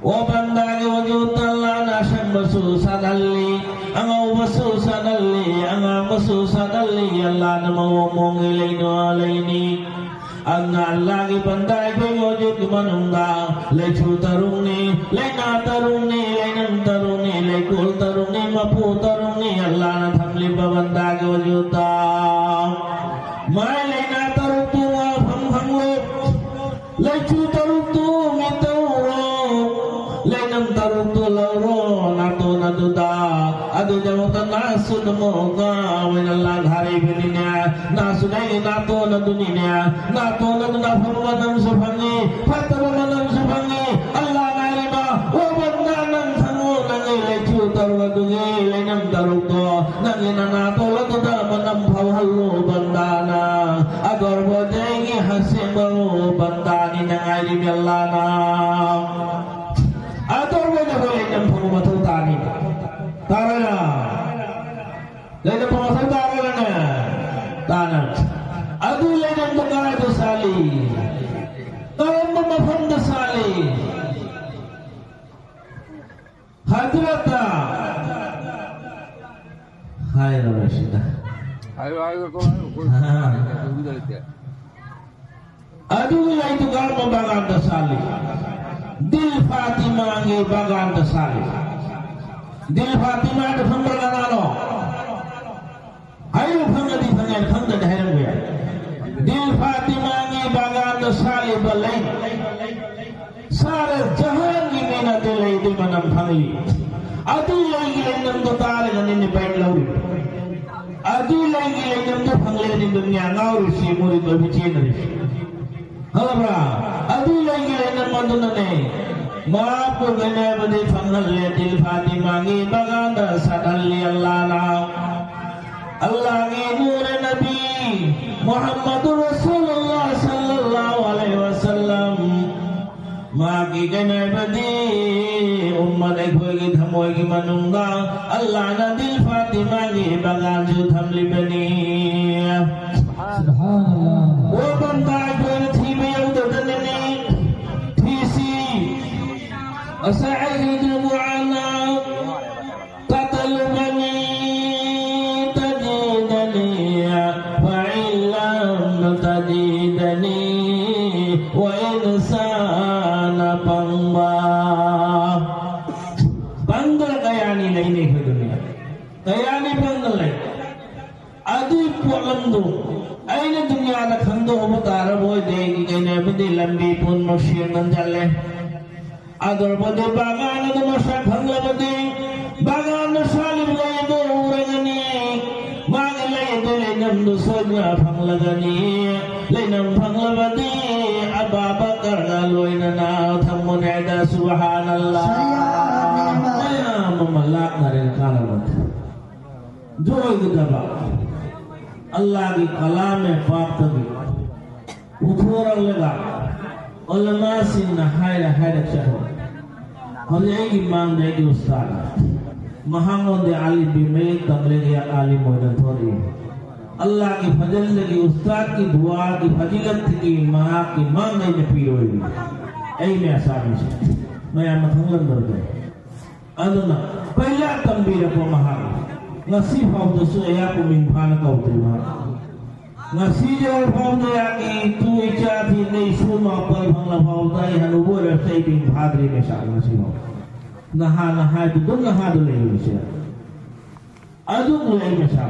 ꯑꯣ ꯕꯟꯗꯥꯒꯤ ꯋꯥꯖꯨꯗ ꯑꯜꯂꯥꯍꯅ ꯑꯁꯪꯕꯁꯨ ꯁꯥꯠꯍꯜꯂꯤ, ꯑꯉꯧꯕꯁꯨ ꯁꯥꯠꯍꯜꯂꯤ, ꯑꯉꯥꯡꯕꯁꯨ ꯁꯥꯠꯍꯜꯂꯤ꯫ ꯑꯜꯂꯥꯍꯅ ꯃꯑꯣꯡ ꯃꯑꯣꯡꯒꯤ ꯂꯩꯅꯣ ꯂꯩꯅꯤ꯫ ꯑꯗꯨꯅ ꯑꯜꯂꯥꯍꯒꯤ ꯕꯟꯗꯥ ꯑꯩꯈꯣꯏ ꯃꯧꯖꯨꯗꯀꯤ ꯃꯅꯨꯡꯗ ꯂꯩꯆꯨ ꯇꯔꯨꯛꯅꯤ, ꯂꯩꯅꯥ ꯇꯔꯨꯛꯅꯤ, ꯂꯩꯅꯝ ꯇꯔꯨꯛꯅꯤ, ꯂꯩꯀꯣꯜ ꯇꯔꯨꯛꯅꯤ, ꯃꯄꯨ ꯇꯔꯨꯛꯅꯤ ꯑꯜꯂꯥꯍꯅ ꯊꯝꯂꯤꯕ ꯕꯟꯗꯥꯒꯤ ꯋꯥꯖꯨꯗ꯫ ꯃꯥꯏ ꯂꯩꯅꯥ ꯇꯔꯨꯛꯇꯨ ꯉꯥꯛꯐꯝ ꯈꯪꯂꯣ꯫ ꯂꯩꯆꯨ ꯇꯔꯨꯛꯇꯨ ꯃꯤꯠꯇ ꯎꯔꯣ꯫ ꯂꯩꯅꯝ ꯇꯔꯨꯛꯇꯨ ꯂꯧꯔꯣ ꯅꯥꯇꯣꯟ ꯑꯗꯨꯗ꯫ ꯑꯗꯨꯒꯤꯗꯃꯛꯇ ꯅꯥꯁꯨ ꯅꯃꯣꯒ ꯑꯣꯏꯅ ꯂꯥꯟ ꯍꯥꯏꯔꯤꯕꯅꯤꯅꯦ꯫ ꯅꯥꯁꯨ ꯅꯪꯒꯤ ꯅꯥꯇꯣꯟ ꯑꯗꯨꯅꯤꯅꯦ꯫ ꯅꯥꯇꯣꯟ ꯑꯗꯨꯅ ꯑꯐꯕ ꯃꯅꯝꯁꯨ ꯐꯪꯉꯤ, ꯐꯠꯇꯕ ꯃꯅꯝꯁꯨ ꯐꯪꯉꯤ꯫ ꯑꯜꯂꯥꯍ ꯉꯥꯏꯔꯤꯕ, ꯑꯣ ꯕꯟꯗꯥ, ꯅꯪ ꯈꯪꯉꯨ, ꯅꯪꯒꯤ ꯂꯩꯆꯨ ꯇꯔꯨꯛ ꯑꯗꯨꯒꯤ ꯂꯩꯅꯝ ꯇꯔꯨꯛꯇꯣ ꯅꯪꯒꯤ ꯅꯅꯥꯇꯣꯟ ꯑꯗꯨꯗ ꯃꯅꯝ ꯐꯥꯎꯍꯜꯂꯨ, ꯕꯟꯗꯥꯅ꯫ ꯑꯗꯣꯔꯕꯣꯗꯦꯒꯤ ꯍꯁꯦꯝꯕꯔꯣ, ꯕꯟꯗꯥꯅꯤ ꯅꯪ ꯉꯥꯏꯔꯤꯕ ꯑꯜꯂꯥꯍꯅ꯫ ꯑꯗꯣꯔꯕꯣꯗꯦ ꯍꯣꯏ ꯂꯩꯅꯝ ꯐꯪꯕ ꯃꯊꯧ ꯇꯥꯅꯤ꯫ ꯇꯥꯔꯣꯏꯅ? ꯂꯩꯅꯝ ꯐꯪꯕ ꯃꯊꯧ ꯇꯥꯔꯣꯏꯅ? ꯇꯥꯅ꯫ ꯑꯗꯨ ꯂꯩꯅꯝꯗꯣ ꯀꯗꯥꯏꯗ ꯁꯥꯠꯂꯤ? ꯀꯔꯝꯕ ꯃꯐꯝꯗ ꯁꯥꯠꯂꯤ? ꯍꯖꯔꯠꯇ ꯍꯥꯏꯔꯔꯣꯏ ꯁꯤꯗ꯫ ꯍꯥꯏꯌꯨ, ꯍꯥꯏꯌꯨ, ꯀꯣ, ꯍꯥꯏꯌꯨ, ꯀꯣ꯫ ꯑꯥ꯫ ꯀꯩꯝꯇ ꯂꯩꯇꯦ꯫ ꯑꯗꯨꯒꯤ ꯂꯩꯗꯨ ꯀꯔꯝꯕ ꯕꯥꯒꯥꯟꯗ ꯁꯥꯠꯂꯤ? ꯗꯤꯜ ꯐꯥꯇꯤꯃꯥꯒꯤ ꯕꯥꯒꯥꯟꯗ ꯁꯥꯠꯂꯤ꯫ ꯗꯤꯜ ꯐꯥꯇꯤꯃꯥꯗꯨ ꯈꯪꯕ꯭ꯔꯥ ꯀꯅꯥꯅꯣ? ꯍꯥꯏꯔꯨ, ꯈꯪꯉꯗꯤ ꯈꯪꯉꯦ, ꯈꯪꯗ꯭ꯔꯗꯤ ꯍꯥꯏꯔꯝꯕ ꯌꯥꯏ꯫ ꯗꯤꯜ ꯐꯥꯇꯤꯃꯥꯒꯤ ꯕꯥꯒꯥꯟꯗ ꯁꯥꯠꯂꯤꯕ ꯂꯩ, ꯁꯥꯔ ꯖꯍꯥꯟꯒꯤ ꯃꯤꯅ ꯑꯗꯨ ꯂꯩꯗꯨ ꯃꯅꯝ ꯈꯪꯂꯤ꯫ ꯑꯗꯨ ꯂꯩꯒꯤ ꯂꯩꯅꯝꯗꯣ ꯇꯥꯔꯒꯅꯤꯅꯦ ꯕꯥꯏꯛ ꯂꯧꯔꯤꯕ꯫ ꯑꯗꯨ ꯂꯩꯒꯤ ꯂꯩꯅꯝꯗꯣ ꯐꯪꯂꯦꯅꯦ ꯗꯨꯅꯤꯌꯥ ꯉꯥꯎꯔꯤꯁꯤ, ꯃꯨꯔꯤꯗ ꯑꯣꯏꯕ ꯆꯦꯟꯅꯔꯤꯁꯤ꯫ ꯈꯪꯉꯕ꯭ꯔꯥ? ꯑꯗꯨ ꯂꯩꯒꯤ ꯂꯩꯅꯝ ꯑꯗꯨꯅꯅꯦ ꯃꯍꯥꯛꯄꯨ ꯀꯩꯅꯣ ꯍꯥꯏꯕꯗꯤ ꯐꯪꯍꯜꯂꯦ, ꯗꯤꯜ ꯐꯥꯇꯤꯃꯥꯒꯤ ꯕꯥꯒꯥꯟꯗ ꯁꯥꯠꯍꯜꯂꯤ ꯑꯜꯂꯥꯅ꯫ ꯑꯜꯂꯥꯒꯤ ꯅꯨꯔ ꯅꯕꯤ ꯃꯨꯍꯝꯃꯗꯨ ꯔꯁꯨꯂꯨꯜꯂꯥꯍ ꯁꯜꯂꯜꯂꯥꯍꯨ ꯑꯂꯩꯍꯤ ꯋꯁꯜꯂꯝ, ꯃꯍꯥꯛꯀꯤ ꯀꯩꯅꯣ ꯍꯥꯏꯕꯗꯤ ꯎꯝꯃꯠ ꯑꯩꯈꯣꯏꯒꯤ ꯊꯃꯣꯏꯒꯤ ꯃꯅꯨꯡꯗ ꯑꯜꯂꯥꯅ ꯗꯤꯜ ꯐꯥꯇꯤꯃꯥꯒꯤ ꯕꯥꯒꯥꯟꯁꯨ ꯊꯝꯂꯤꯕꯅꯤ꯫ ꯁꯨꯕꯍꯥꯅꯜꯂꯥꯍ꯫ ꯑꯣ ꯕꯟꯗꯥ, ꯑꯩꯈꯣꯏꯅ ꯊꯤꯕ ꯌꯧꯗꯗꯅꯅꯤ ꯊꯤꯁꯤ꯫ أسعيد معنا تطلبني تجدني فإن لم تجدني وإنسان ꯄꯪꯕ꯫ ꯄꯪꯗꯅ ꯀꯌꯥꯅꯤ ꯂꯩꯅꯤ ꯑꯩꯈꯣꯏ ꯗꯨꯅꯤꯌꯥ? ꯀꯌꯥꯅꯤ ꯄꯪꯗꯅ ꯂꯩ? ꯑꯗꯨꯒꯤ ꯄꯣꯠꯂꯝꯗꯨ ꯑꯩꯅ ꯗꯨꯅꯤꯌꯥꯗ ꯈꯪꯗꯣꯛꯍꯧꯕ ꯇꯥꯔꯕ ꯑꯣꯏꯗꯤ ꯑꯩꯒꯤ ꯀꯩꯅꯣꯕꯨꯗꯤ ꯂꯝꯕꯤ ꯄꯨꯝꯅꯃꯛ ꯁꯦꯡꯗꯅ ꯆꯠꯂꯦ꯫ ꯑꯗꯨ ꯑꯣꯏꯔꯕꯗꯤ ꯕꯥꯒꯥꯟ ꯑꯗꯨ ꯃꯁꯛ ꯈꯪꯂꯕꯗꯤ ꯕꯥꯒꯥꯟꯗ ꯁꯥꯠꯂꯤꯕ ꯂꯩ ꯑꯗꯨ ꯎꯔꯒꯅꯤ꯫ ꯃꯥꯒꯤ ꯂꯩ ꯑꯗꯨ ꯂꯩꯅꯝꯗꯨ ꯁꯣꯏꯗꯅ ꯐꯪꯂꯒꯅꯤ꯫ ꯂꯩꯅꯝ ꯐꯪꯂꯕꯗꯤ ꯑꯕꯥ ꯕꯀꯔꯒ ꯂꯣꯏꯅꯅ ꯊꯝꯃꯨꯅꯦꯗ꯫ ꯁꯨꯕꯍꯥꯅꯜꯂꯥꯍ꯫ ꯃꯌꯥꯝ ꯑꯃ ꯂꯥꯛꯅꯔꯦ ꯀꯥꯟꯅꯕꯗ꯫ ꯖꯣꯏꯒꯗꯕ ꯑꯜꯂꯥꯒꯤ ꯀꯂꯥꯃꯦ ꯄꯥꯛꯇꯒꯤ ꯄꯨꯊꯣꯔꯛꯂꯒ ꯎꯂꯃꯥꯁꯤꯡꯅ ꯍꯥꯏꯔ ꯍꯥꯏꯔ ꯆꯠꯂꯣ꯫ ꯍꯧꯖꯤꯛ ꯑꯩꯒꯤ ꯃꯥꯡꯗ ꯑꯩꯒꯤ ꯎꯁꯇꯥꯗ ꯃꯍꯥꯛꯉꯣꯟꯗ ꯑꯥꯂꯤꯝꯒꯤ ꯃꯌꯦꯛ ꯇꯝꯂꯒ ꯌꯥꯝ ꯑꯥꯂꯤꯝ ꯑꯣꯏꯅ ꯊꯣꯛꯂꯛꯏ꯫ ꯑꯜꯂꯥꯒꯤ ꯐꯖꯜꯗꯒꯤ ꯎꯁꯇꯥꯗꯀꯤ ꯗꯨꯋꯥꯒꯤ ꯐꯖꯤꯂꯠꯇꯒꯤ ꯃꯍꯥꯛꯀꯤ ꯃꯥꯡꯗ ꯑꯩꯅ ꯄꯤꯔꯣꯏ꯫ ꯑꯩ ꯃꯌꯥꯝ ꯁꯥꯃꯤꯁꯤ ꯃꯌꯥꯝꯅ ꯈꯪꯂꯝꯗꯕꯗ ꯑꯗꯨꯅ ꯄꯩꯂꯥ ꯇꯝꯕꯤꯔꯛꯄ ꯃꯍꯥꯛ ꯉꯁꯤ ꯐꯥꯎꯗꯁꯨ ꯑꯩꯍꯥꯛꯄꯨ ꯃꯤꯡ ꯐꯥꯅ ꯀꯧꯗ꯭ꯔꯤ ꯃꯍꯥꯛ꯫ ꯉꯁꯤꯗꯒꯤ ꯐꯥꯎꯗ ꯌꯥꯒꯤ ꯏꯇꯨ ꯏꯆꯥ ꯊꯤꯅ ꯏꯁꯨ ꯃꯥꯄꯜ ꯐꯪꯂ ꯐꯥꯎꯗ ꯑꯩ ꯍꯅꯨꯕ ꯑꯣꯏꯔꯁꯨ ꯑꯩ ꯃꯤꯡ ꯐꯥꯗ꯭ꯔꯤ ꯃꯦꯁꯥ ꯉꯁꯤꯐꯥꯎ꯫ ꯅꯍꯥ ꯅꯍꯥꯗꯨ ꯑꯗꯨꯝ ꯅꯍꯥꯗꯨ ꯂꯩꯔꯤꯁꯦ꯫ ꯑꯗꯨꯝ ꯂꯩ ꯃꯦꯁꯥ꯫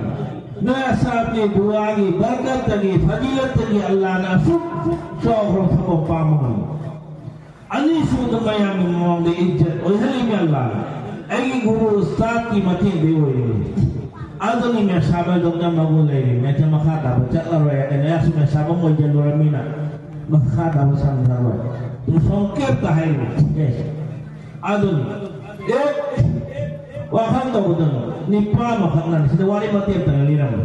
ꯅꯣꯏ ꯑꯁꯥꯞꯀꯤ ꯗꯨꯋꯥꯒꯤ ꯕꯔꯀꯠꯇꯒꯤ ꯐꯖꯤꯂꯠꯇꯒꯤ ꯑꯜꯂꯥꯅ ꯑꯁꯨꯛ ꯆꯥꯎꯈ꯭ꯔꯕ ꯊꯕꯛ ꯄꯥꯝꯕ ꯉꯝꯃꯤ꯫ ꯑꯅꯤꯁꯨꯕꯗ ꯃꯌꯥꯝꯒꯤ ꯃꯃꯥꯡꯗ ꯏꯖꯠ ꯑꯣꯏꯍꯜꯂꯤꯕ ꯑꯜꯂꯥꯅ ꯑꯩꯒꯤ ꯒꯨꯔꯨ ꯎꯁꯇꯥꯗꯀꯤ ꯃꯇꯦꯡꯗꯒꯤ ꯑꯣꯏꯔꯤꯕꯅꯤ꯫ ꯑꯗꯨꯅꯤ ꯃꯦꯁꯥꯕ ꯗꯣꯛꯇꯔ ꯃꯒꯨꯟ ꯂꯩꯔꯤ ꯃꯦꯁꯥ ꯃꯈꯥ ꯇꯥꯕ ꯆꯠꯂꯔꯣꯏ ꯍꯥꯏꯅ ꯑꯩꯁꯨ ꯃꯦꯁꯥꯕ ꯑꯣꯏꯖꯜꯂꯨꯔꯃꯤꯅ ꯃꯈꯥ ꯇꯥꯕ ꯁꯪꯊꯔꯣꯏ꯫ ꯇꯨꯁꯣꯡ ꯀꯦꯞꯇ ꯍꯥꯏꯔꯤꯕ ꯑꯗꯨꯅꯤ꯫ ꯑꯦ ꯋꯥꯈꯜ ꯇꯧꯒꯗꯕ ꯅꯤꯄꯥ ꯑꯃꯈꯛꯅ ꯁꯤꯗ ꯋꯥꯔꯤ ꯃꯇꯦꯛ ꯑꯃꯇꯪ ꯂꯤꯔꯝꯕ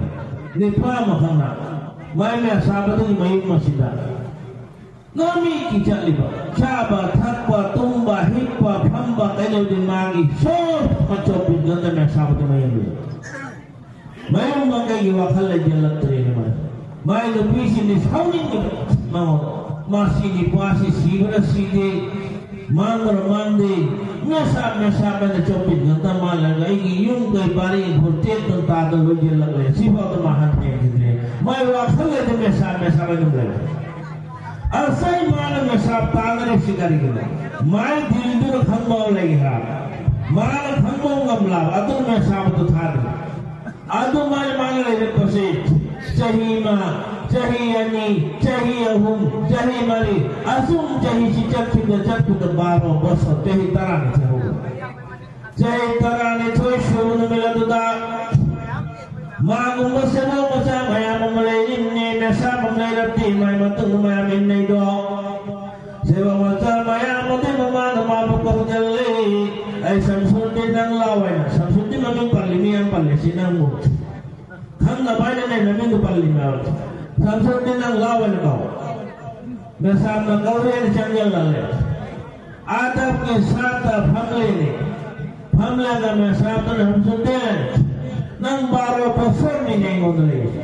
ꯅꯤꯄꯥ ꯑꯃꯈꯛꯅ ꯃꯥꯏ ꯃꯦꯁꯥꯕꯗꯨꯒꯤ ꯃꯌꯨꯝ ꯑꯁꯤꯗ ꯅꯃꯤꯠꯀꯤ ꯆꯠꯂꯤꯕ ꯆꯥꯕ ꯊꯛꯄ ꯇꯨꯝꯕ ꯍꯤꯞꯄ ꯐꯝꯕ ꯀꯩꯗꯧꯗꯦ ꯃꯥꯒꯤ ꯁꯣꯔ ꯃꯆꯣꯞꯄꯤꯗꯨꯗ ꯃꯦꯁꯥꯕꯗꯨ ꯃꯌꯨꯝꯗꯨꯗ ꯃꯌꯨꯝ ꯃꯀꯩꯒꯤ ꯋꯥꯈꯜ ꯂꯩꯁꯤꯜꯂꯛꯇ꯭ꯔꯦꯅꯦ ꯃꯥꯁꯦ꯫ ꯃꯥꯏ ꯅꯨꯄꯤꯁꯤꯡꯗꯤ ꯁꯥꯎꯅꯤꯡꯕꯗ ꯃꯉꯣꯟꯗ ꯃꯁꯤ ꯅꯤꯄꯥꯁꯤ ꯁꯤꯕ꯭ꯔꯥ ꯁꯤꯗꯦ ꯃꯥꯡꯕ꯭ꯔꯥ ꯃꯥꯡꯗꯦ ꯃꯦꯁꯥ ꯃꯦꯁꯥ ꯃꯅ ꯆꯣꯞꯄꯤꯗꯨꯗ ꯃꯥꯜꯂꯒ ꯑꯩꯒꯤ ꯌꯨꯝ ꯀꯩ ꯄꯥꯔꯤ ꯏꯪꯈꯣꯜ ꯇꯦꯛꯇꯅ ꯇꯥꯗꯅ ꯂꯣꯏꯁꯤꯜꯂꯛꯂꯦ ꯁꯤꯐꯥꯎꯗ ꯃꯥ ꯍꯟꯊꯦꯟꯈꯤꯗ꯭ꯔꯦ꯫ ꯃꯥꯏ ꯋꯥꯈꯜ ꯂꯩꯗ ꯃꯦꯁꯥ ꯃꯦꯁꯥ ꯃꯅ ꯂꯩ꯫ ꯑꯁ ꯑꯩ ꯃꯥꯅ ꯃꯦꯁꯥꯞ ꯇꯥꯅꯔꯤꯕꯁꯤ ꯀꯔꯤꯒꯤꯅꯣ? ꯃꯥꯏ ꯗꯤꯜꯗꯨꯅ ꯈꯪꯕ ꯂꯩ ꯍꯥꯏꯕ꯫ ꯃꯥꯅ ꯈꯪꯕ ꯉꯝꯂꯕ ꯑꯗꯨ ꯃꯦꯁꯥꯕꯗꯨ ꯊꯥꯗ꯭ꯔꯤ꯫ ꯑꯗꯨꯃꯥꯏꯅ ꯃꯥꯅ ꯂꯩꯔꯛꯄꯁꯤ ꯆꯍꯤ ꯑꯃ, ꯆꯍꯤ ꯑꯅꯤ, ꯆꯍꯤ ꯑꯍꯨꯝ, ꯆꯍꯤ ꯃꯔꯤ ꯑꯁꯨꯝ ꯆꯍꯤꯁꯤ ꯆꯠꯈꯤꯕꯗ ꯆꯠꯈꯤꯕꯗ ꯕꯥꯔꯣ ꯕꯁ ꯆꯍꯤ ꯇꯔꯥꯅꯤ ꯆꯠꯍꯧꯕ꯫ ꯆꯍꯤ ꯇꯔꯥꯅꯤꯊꯣꯏ ꯁꯨꯕ ꯅꯨꯃꯤꯠ ꯑꯗꯨꯗ ꯃꯥꯒꯨꯝꯕ ꯁꯦꯕꯣꯠ ꯃꯆꯥ ꯃꯌꯥꯝ ꯑꯃ ꯂꯩꯔꯤꯕꯅꯤ꯫ ꯃꯦꯁꯥ ꯑꯃ ꯂꯩꯔꯕꯗꯤ ꯃꯥꯏ ꯃꯇꯨꯡꯗ ꯃꯌꯥꯝ ꯏꯟꯅꯩꯗꯣ꯫ ꯁꯦꯕꯣꯠ ꯃꯆꯥ ꯃꯌꯥꯝ ꯑꯗꯨꯒꯤ ꯃꯃꯥꯅ ꯃꯥꯕꯨ ꯀꯧꯁꯤꯜꯂꯤ꯫ "ꯑꯩ ꯁꯝꯁꯨꯗꯤꯟ ꯅꯪ ꯂꯥꯎ" ꯍꯥꯏꯅ꯫ ꯁꯝꯁꯨꯗꯤꯟ ꯃꯃꯤꯡ ꯄꯜꯂꯤ ꯃꯤ ꯌꯥꯝ ꯄꯜꯂꯤ ꯁꯤ ꯅꯪꯕꯨ꯫ ꯈꯪꯅꯕ ꯍꯥꯏꯅ ꯂꯩ ꯃꯃꯤꯡꯗꯨ ꯄꯜꯂꯤ ꯃꯌꯥꯝ꯫ "ꯁꯝꯁꯨꯗꯤꯟ ꯅꯪ ꯂꯥꯎ" ꯍꯥꯏꯅ ꯀꯧ꯫ ꯃꯦꯁꯥꯝꯅ ꯀꯧꯔꯦꯅ ꯆꯪꯁꯤꯜꯂꯜꯂꯦ꯫ ꯑꯗꯕꯀꯤ ꯁꯥꯠꯇ ꯐꯝꯂꯦꯅꯦ꯫ ꯐꯝꯂꯒ ꯃꯦꯁꯥꯝꯗꯨꯅ ꯍꯝꯁꯨꯗꯦꯟ ꯅꯪ ꯕꯥꯔꯣ ꯄꯣꯠꯁꯣꯟꯅꯤꯅꯦ ꯑꯩꯉꯣꯟꯗ ꯂꯩꯔꯤꯁꯦ꯫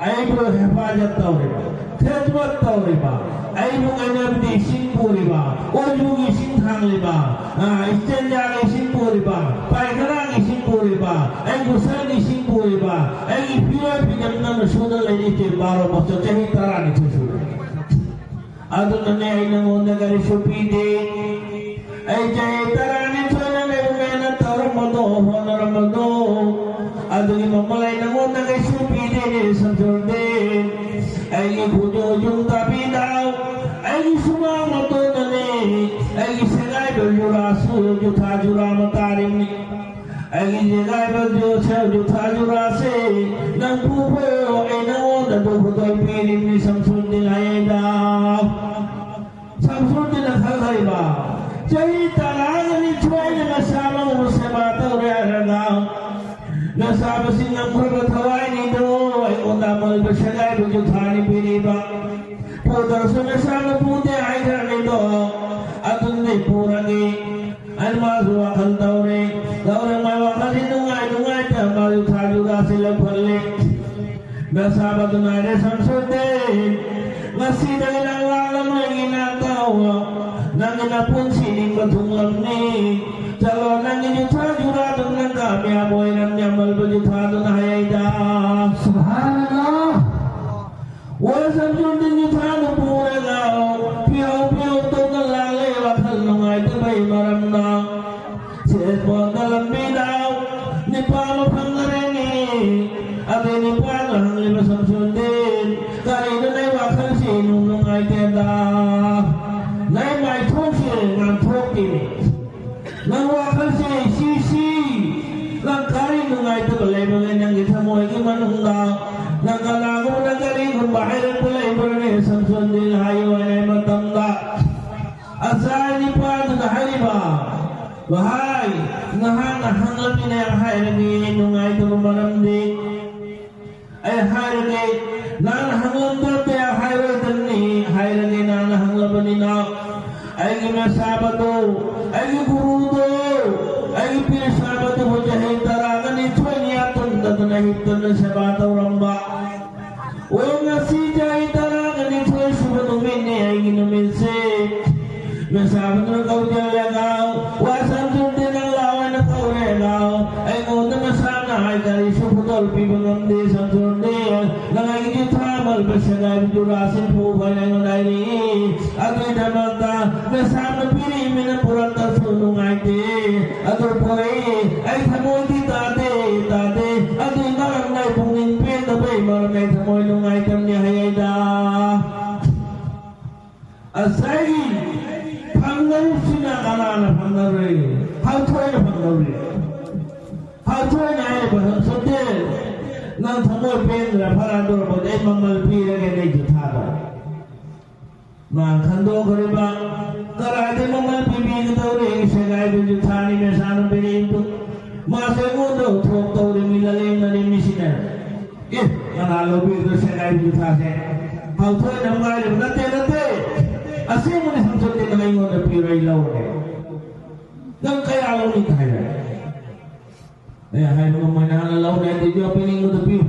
ꯑꯩꯕꯨ ꯍꯦꯐꯥꯖꯠ ꯇꯧꯔꯤꯕ, ꯈꯦꯗꯃꯠ ꯇꯧꯔꯤꯕ, ꯑꯩꯕꯨ ꯀꯩꯅꯕꯗꯤ ꯏꯁꯤꯡ ꯄꯨꯔꯤꯕ, ꯑꯣꯏꯕꯨꯒꯤ ꯏꯁꯤꯡ ꯊꯥꯡꯂꯤꯕ, ꯏꯁꯇꯦꯟꯖꯥꯒꯤ ꯏꯁꯤꯡ ꯄꯨꯔꯤꯕ, ꯄꯥꯏꯈꯅꯥꯒꯤ ꯏꯁꯤꯡ ꯄꯨꯔꯤꯕ, ꯑꯩ ꯒꯨꯁꯜꯒꯤ ꯏꯁꯤꯡ ꯄꯨꯔꯤꯕ, ꯑꯩꯒꯤ ꯐꯤꯔꯣꯜ ꯐꯤꯖꯝ ꯅꯪꯅ ꯁꯨꯗ ꯂꯩꯔꯤꯁꯦ ꯕꯥꯔꯣ ꯕꯣꯆꯣꯔ ꯆꯍꯤ ꯇꯔꯥꯅꯤꯊꯣꯏ ꯁꯨꯔꯦ꯫ ꯑꯗꯨꯅꯅꯦ ꯑꯩ ꯅꯪꯉꯣꯟꯗ ꯀꯔꯤꯁꯨ ꯄꯤꯗꯦ꯫ ꯑꯩ ꯆꯍꯤ ꯇꯔꯥꯅꯤꯊꯣꯏꯅ ꯅꯪꯕꯨ ꯃꯦꯍꯅꯠ ꯇꯧꯔꯝꯕꯗꯣ, ꯍꯣꯠꯅꯔꯝꯕꯗꯣ, ꯑꯗꯨꯒꯤ ꯃꯃꯜ ꯑꯩ ꯅꯪꯉꯣꯟꯗ ꯀꯩꯁꯨ ꯄꯤꯗꯦꯅꯦ ꯁꯝꯁꯨꯔꯗꯤꯟ꯫ ꯑꯩꯒꯤ ꯈꯨꯗꯣ ꯌꯨꯝ ꯇꯥꯕꯤꯗ, ꯑꯩꯒꯤ ꯁꯨꯃꯥꯡ ꯃꯇꯣꯟꯗꯅꯦ, ꯑꯩꯒꯤ ꯁꯦꯒꯥꯏꯕ ꯖꯨꯔꯥꯁꯨ ꯖꯨꯊꯥ ꯖꯨꯔꯥ ꯑꯃ ꯇꯥꯔꯤꯕꯅꯤ꯫ ꯑꯩꯒꯤ ꯁꯦꯒꯥꯏꯕ ꯖꯨ-, ꯁꯦ-, ꯖꯨꯊꯥ ꯖꯨꯔꯥꯁꯦ ꯅꯪ ꯄꯨꯈꯣ, ꯑꯩ ꯅꯪꯉꯣꯟꯗ ꯑꯗꯨ ꯈꯨꯗꯣꯜ ꯄꯤꯔꯤꯕꯅꯤ ꯁꯝꯁꯨꯔꯗꯤꯟ ꯍꯥꯏꯌꯦꯗ꯫ ꯁꯝꯁꯨꯔꯗꯤꯟꯅ ꯈꯜꯂꯤꯕ, ꯆꯍꯤ ꯇꯔꯥꯒ ꯅꯤꯊꯣꯏꯅ ꯃꯁꯥ ꯃꯎ ꯁꯦꯕꯥ ꯇꯧꯔꯦ ꯍꯥꯏꯔꯒ, ꯃꯁꯥ ꯃꯁꯤꯡ ꯉꯝꯈ꯭ꯔꯕ ꯊꯋꯥꯏꯅꯤꯗꯣ ꯑꯩꯉꯣꯟꯗ ꯑꯃꯣꯜꯕ ꯁꯦꯒꯥꯏꯕ ꯖꯨꯊꯥꯅꯤ ꯄꯤꯔꯤꯕ꯫ ꯄꯨꯗ꯭ꯔꯁꯨ ꯃꯁꯥꯅ ꯄꯨꯗꯦ ꯍꯥꯏꯈ꯭ꯔꯅꯤꯗꯣ, ꯑꯗꯨꯅꯤ ꯄꯨꯔꯒꯦ꯫ ꯑꯩ ꯃꯥꯁꯨ ꯋꯥꯈꯜ ꯇꯧꯔꯦ, ꯇꯧꯔꯦ, ꯃꯥ ꯋꯥꯈꯜꯁꯤ ꯅꯨꯡꯉꯥꯏ ꯅꯨꯡꯉꯥꯏꯇ ꯃꯥꯁꯨ ꯊꯥꯖꯨ ꯔꯥꯁꯤ ꯂꯧꯈꯠꯂꯦ꯫ ꯃꯁꯥꯕꯗꯨ ꯅꯥꯏꯔꯦ ꯁꯝꯁꯨꯔꯗꯤꯟ, ꯉꯁꯤꯗꯒꯤ ꯅꯪ ꯂꯥꯛꯂꯅꯨ ꯑꯩꯒꯤ ꯅꯥꯛꯇ꯫ ꯅꯪꯒꯤ ꯅꯄꯨꯟꯁꯤ ꯅꯤꯡꯕ ꯊꯨꯡꯂꯝꯅꯤ꯫ ꯆꯠꯂꯣ, ꯅꯪꯒꯤ ꯖꯨꯊꯥ ꯖꯨꯔꯥꯗꯨꯅ ꯀꯥꯃꯤꯌꯥꯕ ꯑꯣꯏꯔꯝꯅꯤ, ꯑꯃꯣꯜꯕ ꯖꯨꯊꯥꯗꯨꯅ ꯍꯥꯏꯗ꯫ ꯁꯨꯕꯍꯥꯅꯜꯂꯥꯍ꯫ ꯑꯣ ꯁꯝꯁꯨꯔꯗꯤꯟ ꯖꯨꯊꯥꯗꯨ ꯄꯨꯔꯒ ꯐꯤꯌꯧ ꯐꯤꯌꯧ ꯇꯧꯅ ꯂꯥꯛꯂꯦ, ꯋꯥꯈꯜ ꯅꯨꯡꯉꯥꯏꯇꯕꯒꯤ ꯃꯔꯝꯅ꯫ ꯁꯦꯠꯄꯣꯠꯇ ꯂꯝꯕꯤꯗ ꯅꯤꯄꯥ ꯑꯃ ꯐꯪꯅꯔꯦꯅꯦ꯫ ꯑꯗꯩ ꯅꯤꯄꯥꯅ ꯍꯪꯂꯤꯕ ꯁꯝꯁꯨꯔꯗꯤꯟ, ꯀꯔꯤꯅꯣ ꯅꯪ ꯋꯥꯈꯜꯁꯤ ꯏꯅꯨꯡ ꯅꯨꯡꯉꯥꯏꯇꯦꯗ? ꯅꯪ ꯃꯥꯏꯊꯣꯡꯁꯤ ꯉꯥꯟꯊꯣꯛꯇꯦꯅꯦ꯫ ꯅꯪ ꯋꯥꯈꯜꯁꯤ ꯁꯤ ꯁꯤ, ꯅꯪ ꯀꯔꯤ ꯅꯨꯡꯉꯥꯏꯇꯕ ꯂꯩꯕꯒꯦ ꯅꯪꯒꯤ ꯊꯃꯣꯏꯒꯤ ꯃꯅꯨꯡꯗ? ꯅꯪ ꯀꯅꯥꯒꯨꯝꯕꯅ ꯀꯔꯤꯒꯨꯝꯕ ꯍꯥꯏꯔꯛꯄ ꯂꯩꯕ꯭ꯔꯅꯦ ꯁꯝꯁꯨꯔꯗꯤꯟ ꯍꯥꯏꯌꯨ ꯍꯥꯏ ꯃꯇꯝꯗ, ꯑꯁꯥꯏ ꯅꯤꯄꯥꯗꯨꯅ ꯍꯥꯏꯔꯤꯕ, ꯚꯥꯏ, ꯅꯍꯥꯛꯅ ꯍꯪꯂꯕꯅꯤꯅ ꯍꯥꯏꯔꯒꯦ, ꯅꯨꯡꯉꯥꯏꯇꯕ ꯃꯔꯝꯗꯤ ꯑꯩ ꯍꯥꯏꯔꯒꯦ, ꯅꯍꯥꯛꯅ ꯍꯪꯂꯝꯗ꯭ꯔꯗꯤ ꯍꯥꯏꯔꯣꯏꯗꯕꯅꯤ, ꯍꯥꯏꯔꯒꯦ ꯅꯍꯥꯛꯅ ꯍꯪꯂꯕꯅꯤꯅ꯫ ꯑꯩꯒꯤ ꯃꯦꯁꯥꯕꯗꯨ, ꯑꯩꯒꯤ ꯒꯨꯔꯨꯗꯨ, ꯑꯩꯒꯤ ꯄꯤꯔ ꯁꯥꯕꯗꯨꯕꯨ ꯆꯍꯤ ꯇꯔꯥꯒ ꯅꯤꯊꯣꯏꯅꯤ ꯑꯇꯨꯝꯗꯗꯅ ꯍꯤꯞꯇꯅ ꯁꯦꯕꯥ ꯇꯧꯔꯝꯕ꯫ ꯑꯣ, ꯉꯁꯤ ꯆꯍꯤ ꯇꯔꯥꯒ ꯅꯤꯊꯣꯏ ꯁꯨꯕ ꯅꯨꯃꯤꯠꯅꯤ ꯑꯩꯒꯤ ꯅꯨꯃꯤꯠꯁꯦ꯫ ꯃꯦꯁꯥꯕꯗꯨꯅ ꯀꯧꯖꯜꯂꯒ, ꯋꯥ ꯁꯝꯁꯨꯔꯗꯤꯟ ꯅꯪ ꯂꯥꯛꯑꯣ ꯍꯥꯏꯅ ꯀꯧꯔꯦꯒ, ꯉꯝꯗꯦ ꯁꯝꯁꯨꯔꯗꯤ꯫ ꯅꯪ ꯑꯩꯒꯤ ꯊꯥꯃꯜꯕ ꯁꯦꯒꯥꯏꯕ ꯖꯨꯔꯥꯁꯤ ꯐꯨꯕ ꯍꯥꯏꯅ ꯑꯩꯉꯣꯟꯗ ꯍꯥꯏꯔꯛꯏ꯫ ꯑꯗꯨꯒꯤꯗꯃꯛꯇ ꯅꯁꯥꯅ ꯄꯤꯔꯛꯏꯃꯤꯅ ꯄꯨꯔꯛꯇꯁꯨ ꯅꯨꯡꯉꯥꯏꯇꯦ꯫ ꯑꯗꯨ ꯄꯨꯔꯛꯏ꯫ ꯑꯩ ꯊꯃꯣꯏꯗꯤ ꯇꯥꯗꯦ, ꯇꯥꯗꯦ꯫ ꯑꯗꯨ ꯃꯔꯝꯅ ꯑꯩ ꯄꯨꯛꯅꯤꯡ ꯄꯦꯟꯗꯕꯩ ꯃꯔꯝ ꯑꯩ ꯊꯃꯣꯏ ꯅꯨꯡꯉꯥꯏꯇꯕꯅꯤ ꯍꯥꯏꯌꯦꯗ꯫ ꯉꯁꯥꯏꯒꯤ ꯐꯪꯅꯔꯤꯕꯁꯤꯅ ꯀꯅꯥꯅ ꯐꯪꯅꯔꯨꯏ? ꯍꯥꯎꯊꯣꯏꯅ ꯐꯪꯅꯔꯨꯏ꯫ ꯍꯥꯎꯊꯣꯏꯅ ꯍꯥꯏꯔꯤꯕ ꯁꯝꯁꯨꯔꯗꯤ, "ꯅꯪ ꯊꯃꯣꯏ ꯄꯦꯟꯗ꯭ꯔ ꯐꯔꯗꯣꯔꯕꯗꯤ ꯑꯩ ꯃꯃꯜ ꯄꯤꯔꯒꯦ ꯅꯪ ꯖꯨꯊꯥꯗꯣ꯫" ꯃꯥ ꯈꯟꯗꯣꯛꯈ꯭ꯔꯤꯕ, "ꯀꯗꯥꯏꯗ ꯃꯃꯜ ꯄꯤꯕꯤꯒꯗꯧꯔꯤ? ꯁꯦꯒꯥꯏꯕ ꯖꯨꯊꯥꯅꯤ ꯃꯦꯁꯥꯅ ꯄꯤꯔꯛꯏꯗꯨ꯫ ꯃꯥꯁꯦ ꯑꯩꯉꯣꯟꯗ ꯎꯠꯊꯣꯛ ꯇꯧꯔꯤꯃꯤ, ꯂꯥꯂꯦꯡꯅꯔꯤꯃꯤꯁꯤꯅ꯫ ꯑꯦ, ꯀꯅꯥ ꯂꯧꯕꯤꯒꯗꯧ ꯁꯦꯒꯥꯏꯕ ꯖꯨꯊꯥꯁꯦ?" ꯍꯥꯎꯊꯣꯏꯅ ꯑꯃꯨꯛ ꯍꯥꯏꯔꯤꯕ, "ꯅꯠꯇꯦ, ꯅꯠꯇꯦ, ꯑꯁꯦꯡꯕꯅꯤ ꯁꯝꯁꯨꯔꯗꯤ, ꯅꯪ ꯑꯩꯉꯣꯟꯗ ꯄꯤꯔꯣ, ꯑꯩ ꯂꯧꯔꯒꯦ꯫ ꯅꯪ ꯀꯌꯥ ꯂꯧꯅꯤꯡ?" ꯍꯥꯏꯔꯦ꯫ ꯑꯦ, ꯍꯥꯏꯕ ꯉꯝꯃꯣꯏ, ꯅꯍꯥꯟꯅ ꯂꯧꯔꯦ, ꯑꯗꯨꯗꯤ ꯄꯤꯅꯤꯡꯕꯗꯨ ꯄꯤꯌꯨ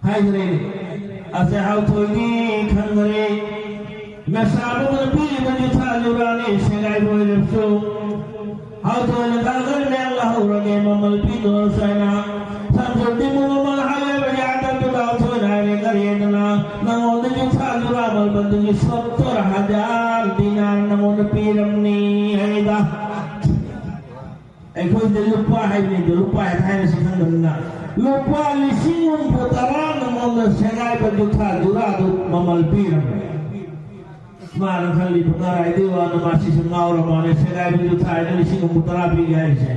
ꯍꯥꯏꯈ꯭ꯔꯦ꯫ ꯑꯁꯦ ꯍꯥꯎꯊꯣꯏꯗꯤ ꯈꯪꯈ꯭ꯔꯦ꯫ ꯃꯁꯥꯕꯨ ꯄꯤꯔꯤꯕ ꯖꯨꯊꯥ ꯖꯨꯔꯥꯅꯤ ꯁꯦꯒꯥꯏꯕ ꯑꯣꯏꯔꯕꯁꯨ꯫ ꯍꯥꯎꯊꯣꯏꯅ ꯀꯥꯡꯈꯜ ꯃꯌꯥꯝ ꯂꯧꯍꯧꯔꯒꯦ, ꯃꯃꯜ ꯄꯤꯗꯣꯔꯁꯨ ꯍꯥꯏꯅ꯫ ꯁꯝꯁꯨꯔꯗꯤ ꯃꯃꯜ ꯍꯥꯏꯔꯕ ꯌꯥꯗꯕꯗꯨꯗ ꯍꯥꯎꯊꯣꯏꯅ ꯍꯥꯏꯔꯦ, "ꯀꯔꯤꯗꯅ ꯅꯉꯣꯟꯗ ꯖꯨꯊꯥ ꯖꯨꯔꯥ ꯃꯃꯜꯗꯨꯒꯤ ꯁꯣꯠꯇꯣꯔ ꯍꯖꯥꯔ ꯗꯤꯅꯥꯔ ꯅꯉꯣꯟꯗ ꯄꯤꯔꯝꯅꯤ" ꯍꯥꯏꯗ꯫ ꯑꯩꯈꯣꯏꯗ ꯂꯨꯄꯥ ꯍꯥꯏꯕꯅꯤꯗꯣ, ꯂꯨꯄꯥ ꯍꯦꯛ ꯍꯥꯏꯔꯁꯤ ꯈꯪꯗꯕꯅꯤꯅ, ꯂꯨꯄꯥ ꯂꯤꯁꯤꯡ ꯍꯨꯝꯐꯨ ꯇꯔꯥ ꯅꯉꯣꯟꯗ ꯁꯦꯒꯥꯏꯕ ꯖꯨꯊꯥ ꯖꯨꯔꯥꯗꯨ ꯃꯃꯜ ꯄꯤꯔꯝꯃꯦ꯫ ꯃꯥꯅ ꯈꯜꯂꯤꯕ, "ꯀꯔꯥꯏꯗꯩ ꯋꯥꯅꯣ, ꯃꯥꯁꯤꯁꯨ ꯉꯥꯎꯔ ꯃꯥꯜꯂꯦ, ꯁꯦꯒꯥꯏꯕ ꯖꯨꯊꯥ ꯍꯥꯏꯅ ꯂꯤꯁꯤꯡ ꯍꯨꯝꯐꯨ ꯇꯔꯥ ꯄꯤꯒꯦ ꯍꯥꯏꯔꯤꯁꯦ?"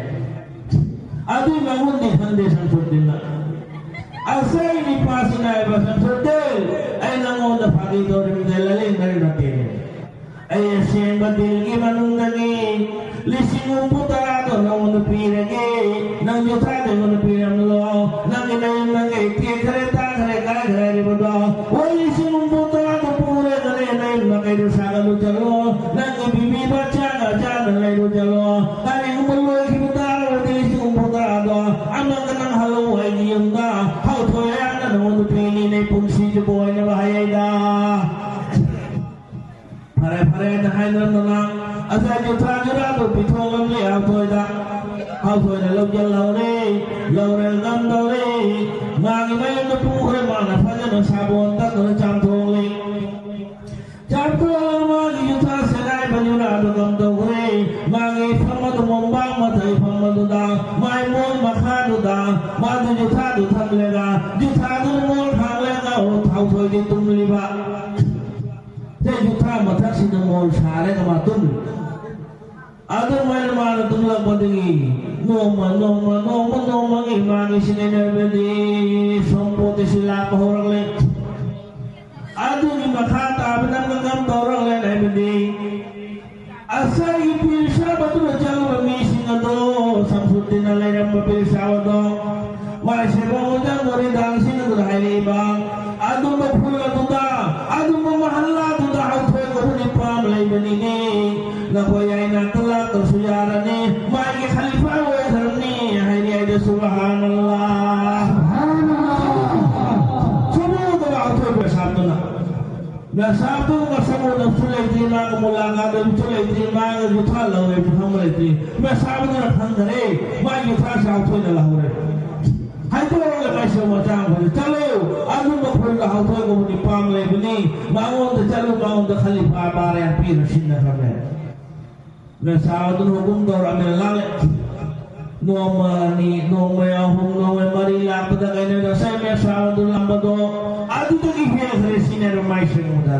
ꯑꯗꯨꯏ ꯃꯒꯨꯟꯗꯤ ꯈꯪꯗꯦ ꯁꯝꯁꯨꯔꯗꯤꯟꯅ꯫ ꯑꯁ, ꯑꯩ ꯅꯨꯄꯥꯁꯤꯅ ꯍꯥꯏꯕ, "ꯁꯝꯁꯨꯔꯗꯤꯟ, ꯑꯩ ꯅꯉꯣꯟꯗ ꯐꯥꯒꯤ ꯇꯧꯔꯤꯕꯗ ꯂꯥꯂꯦꯡꯅꯔꯤ ꯅꯠꯇꯦꯅꯦ꯫ ꯑꯩ ꯑꯁꯦꯡꯕ ꯗꯤꯜꯒꯤ ꯃꯅꯨꯡꯗꯒꯤ ꯂꯤꯁꯤꯡ ꯍꯨꯝꯐꯨ ꯇꯔꯥꯗꯣ ꯅꯉꯣꯟꯗ ꯄꯤꯔꯒꯦ꯫ ꯅꯪꯁꯨ ꯊꯥꯗ ꯑꯩꯉꯣꯟꯗ ꯄꯤꯔꯝꯂꯣ꯫ ꯅꯪꯒꯤ ꯅꯌꯨꯝ ꯅꯀꯩ ꯇꯦꯛꯈ꯭ꯔꯦ, ꯇꯥꯈ꯭ꯔꯦ, ꯀꯥꯏꯈ꯭ꯔꯦ ꯍꯥꯏꯔꯤꯕꯗꯣ, ꯍꯣꯏ, ꯂꯤꯁꯤꯡ ꯍꯨꯝꯐꯨ ꯇꯔꯥꯗꯣ ꯄꯨꯔꯦ, ꯅꯪ ꯅꯌꯨꯝ ꯅꯀꯩꯗꯣ ꯁꯥꯒꯠꯂꯨ ꯆꯠꯂꯣ꯫ ꯅꯪꯒꯤ ꯕꯤꯕꯤ ꯕꯆꯥꯒ ꯆꯥꯅ ꯂꯩꯔꯨ ꯆꯠꯂꯣ꯫ ꯀꯔꯤꯒꯨꯝꯕ ꯂꯣꯏꯈꯤꯕ ꯇꯥꯔꯒꯗꯤ ꯂꯤꯁꯤꯡ ꯍꯨꯝꯐꯨ ꯇꯔꯥꯗꯣ ꯑꯃꯨꯛꯀ ꯅꯪ ꯍꯜꯂꯛꯑꯣ ꯑꯩꯒꯤ ꯌꯨꯝꯗ꯫ ꯍꯥꯎꯊꯣꯏ ꯑꯩꯍꯥꯛꯅ ꯅꯉꯣꯟꯗ ꯄꯤꯅꯤ, ꯅꯪ ꯄꯨꯟꯁꯤꯗꯨꯕꯨ ꯑꯣꯏꯅꯕ ꯍꯥꯏꯌꯦꯗ"꯫ ꯐꯔꯦ, ꯐꯔꯦ ꯍꯥꯏꯅ ꯍꯥꯏꯅꯔꯝꯗꯅ ꯉꯁꯥꯏ ꯖꯨꯊꯥ ꯖꯨꯔꯥꯗꯨ ꯄꯤꯊꯣꯛꯂꯝꯂꯦ ꯍꯥꯎꯊꯣꯏꯗ꯫ ꯍꯥꯎꯊꯣꯏꯅ ꯂꯧꯖꯤꯜꯍꯧꯔꯦ, ꯂꯧꯔꯦ, ꯉꯝꯗꯧꯔꯦ꯫ ꯃꯥꯒꯤ ꯃꯌꯨꯝꯗ ꯄꯨꯈ꯭ꯔꯦ꯫ ꯃꯥꯅ ꯐꯖꯅ ꯁꯥꯄꯣꯟ ꯇꯛꯇꯅ ꯆꯥꯝꯊꯣꯛꯂꯦ꯫ ꯆꯥꯝꯊꯣꯛꯂꯒ ꯃꯥꯒꯤ ꯌꯨꯊꯥ ꯁꯦꯒꯥꯏꯕ ꯌꯨꯔꯥꯗꯣ ꯀꯝꯗꯧꯈ꯭ꯔꯦ? ꯃꯥꯒꯤ ꯐꯝ ꯑꯗꯨ ꯃꯣꯝꯄꯥꯛ ꯃꯊꯛ ꯐꯝ ꯑꯗꯨꯗ, ꯃꯥꯏ ꯃꯣꯜ ꯃꯈꯥꯗꯨꯗ ꯃꯥꯗꯨ ꯌꯨꯊꯥꯗꯨ ꯊꯝꯂꯦꯒ, ꯌꯨꯊꯥꯗꯨꯅ ꯃꯣꯜ ꯊꯥꯡꯂꯦꯒ ꯊꯥꯎꯊꯣꯏꯗꯤ ꯇꯨꯝꯂꯤꯕ꯫ ꯁꯦ ꯌꯨꯊꯥ ꯃꯊꯛꯁꯤꯗ ꯃꯣꯜ ꯁꯥꯔꯦꯒ ꯃꯥ ꯇꯨꯝꯂꯤ꯫ ꯑꯗꯨꯃꯥꯏꯅ ꯃꯥꯅ ꯇꯨꯝꯂꯛꯄꯗꯒꯤ ꯅꯣꯡꯃ ꯅꯣꯡꯃ ꯅꯣꯡꯃ ꯅꯣꯡꯃꯒꯤ ꯃꯥꯒꯤ ꯁꯤꯟꯅꯕꯗꯤ ꯁꯣꯝꯄꯣꯠꯇ ꯁꯤ ꯂꯥꯛꯄ ꯍꯧꯔꯛꯂꯦ꯫ ꯑꯗꯨꯒꯤ ꯃꯈꯥ ꯇꯥꯕꯗ ꯀꯔꯝ ꯇꯧꯔꯛꯂꯦ ꯍꯥꯏꯕꯗꯤ, ꯉꯁꯥꯏꯒꯤ ꯄꯤꯔ ꯁꯥꯕꯗꯨꯅ ꯆꯠꯂꯨꯕ ꯃꯤꯁꯤꯡ ꯑꯗꯣ, ꯁꯝꯁꯨꯗꯤꯟꯅ ꯂꯩꯔꯝꯕ ꯄꯤꯔ ꯁꯥꯕꯗꯣ, ꯃꯥꯏ ꯁꯦꯕ ꯑꯣꯖꯥ ꯃꯣꯔꯤꯗꯥꯟꯁꯤꯡ ꯑꯗꯨꯅ ꯍꯥꯏꯔꯛꯏꯕ, ꯑꯗꯨꯝꯕ ꯈꯨꯜ ꯑꯗꯨꯗ, ꯑꯗꯨꯝꯕ ꯃꯍꯜꯂꯥꯗꯨꯗ ꯍꯧꯊꯣꯏ ꯀꯧꯕ ꯅꯨꯄꯥ ꯑꯃ ꯂꯩꯕꯅꯤꯅꯦ꯫ ꯅꯈꯣꯏ ꯑꯩ ꯅꯥꯛꯇ ꯂꯥꯛꯇ꯭ꯔꯁꯨ ꯌꯥꯔꯅꯤ, ꯃꯥꯒꯤ ꯈꯂꯤꯐꯥ ꯑꯣꯏꯈ꯭ꯔꯅꯤ ꯍꯥꯏꯔꯤ ꯍꯥꯏꯗꯤ꯫ ꯁꯨꯕꯍꯥꯅꯜꯂꯥ꯫ ꯁꯨꯕꯨꯗ ꯍꯧꯊꯣꯏ ꯄꯩꯁꯥꯗꯨꯅ꯫ ꯃꯦꯁꯥꯕꯗꯨ ꯃꯁꯛ ꯎꯅꯕꯁꯨ ꯂꯩꯇ꯭ꯔꯤ, ꯃꯥꯒ ꯃꯨꯂꯥꯀꯥꯠ ꯑꯣꯏꯕꯁꯨ ꯂꯩꯇ꯭ꯔꯤ, ꯃꯥꯒ ꯌꯨꯊꯥ ꯂꯧꯔꯦꯁꯨ ꯈꯪꯕ ꯂꯩꯇ꯭ꯔꯤ꯫ ꯃꯦꯁꯥꯕꯗꯨꯅ ꯈꯪꯈꯔꯦ, ꯃꯥꯒꯤ ꯌꯨꯊꯥꯁꯦ ꯍꯧꯊꯣꯏꯅ ꯂꯧꯍꯧꯔꯦ꯫ ꯍꯥꯏꯗꯣꯛꯑꯒ ꯃꯥꯏꯁꯦ ꯃꯆꯥ ꯑꯃ ꯐꯖ ꯆꯠꯂꯨ, ꯑꯗꯨꯝꯕ ꯈꯨꯜꯗ ꯍꯧꯊꯣꯏ ꯀꯧꯕ ꯅꯨꯄꯥ ꯑꯃ ꯂꯩꯕꯅꯤ, ꯃꯉꯣꯟꯗ ꯆꯠꯂꯨ, ꯃꯉꯣꯟꯗ ꯈꯂꯤꯐꯥ ꯕꯥꯔꯦꯟ ꯄꯤꯔ ꯁꯤꯟꯅꯈ꯭ꯔꯕꯅꯦ꯫ ꯃꯦꯁꯥꯕꯗꯨꯅ ꯍꯨꯀꯨꯝ ꯇꯧꯔꯛꯑꯃꯤꯅ ꯂꯥꯛꯂꯦ꯫ ꯅꯣꯡꯃ ꯑꯅꯤ, ꯅꯣꯡꯃ ꯑꯍꯨꯝ, ꯅꯣꯡꯃ ꯃꯔꯤ ꯂꯥꯛꯄꯗ ꯀꯩꯅꯣ ꯉꯁꯥꯏ ꯃꯦꯁꯥꯕꯗꯨ ꯂꯥꯛꯄꯗꯣ ꯑꯗꯨꯗꯒꯤ ꯍꯦꯟꯈ꯭ꯔꯦ ꯁꯤꯅꯦꯕ ꯃꯥꯏ ꯁꯦꯡꯕꯗ꯫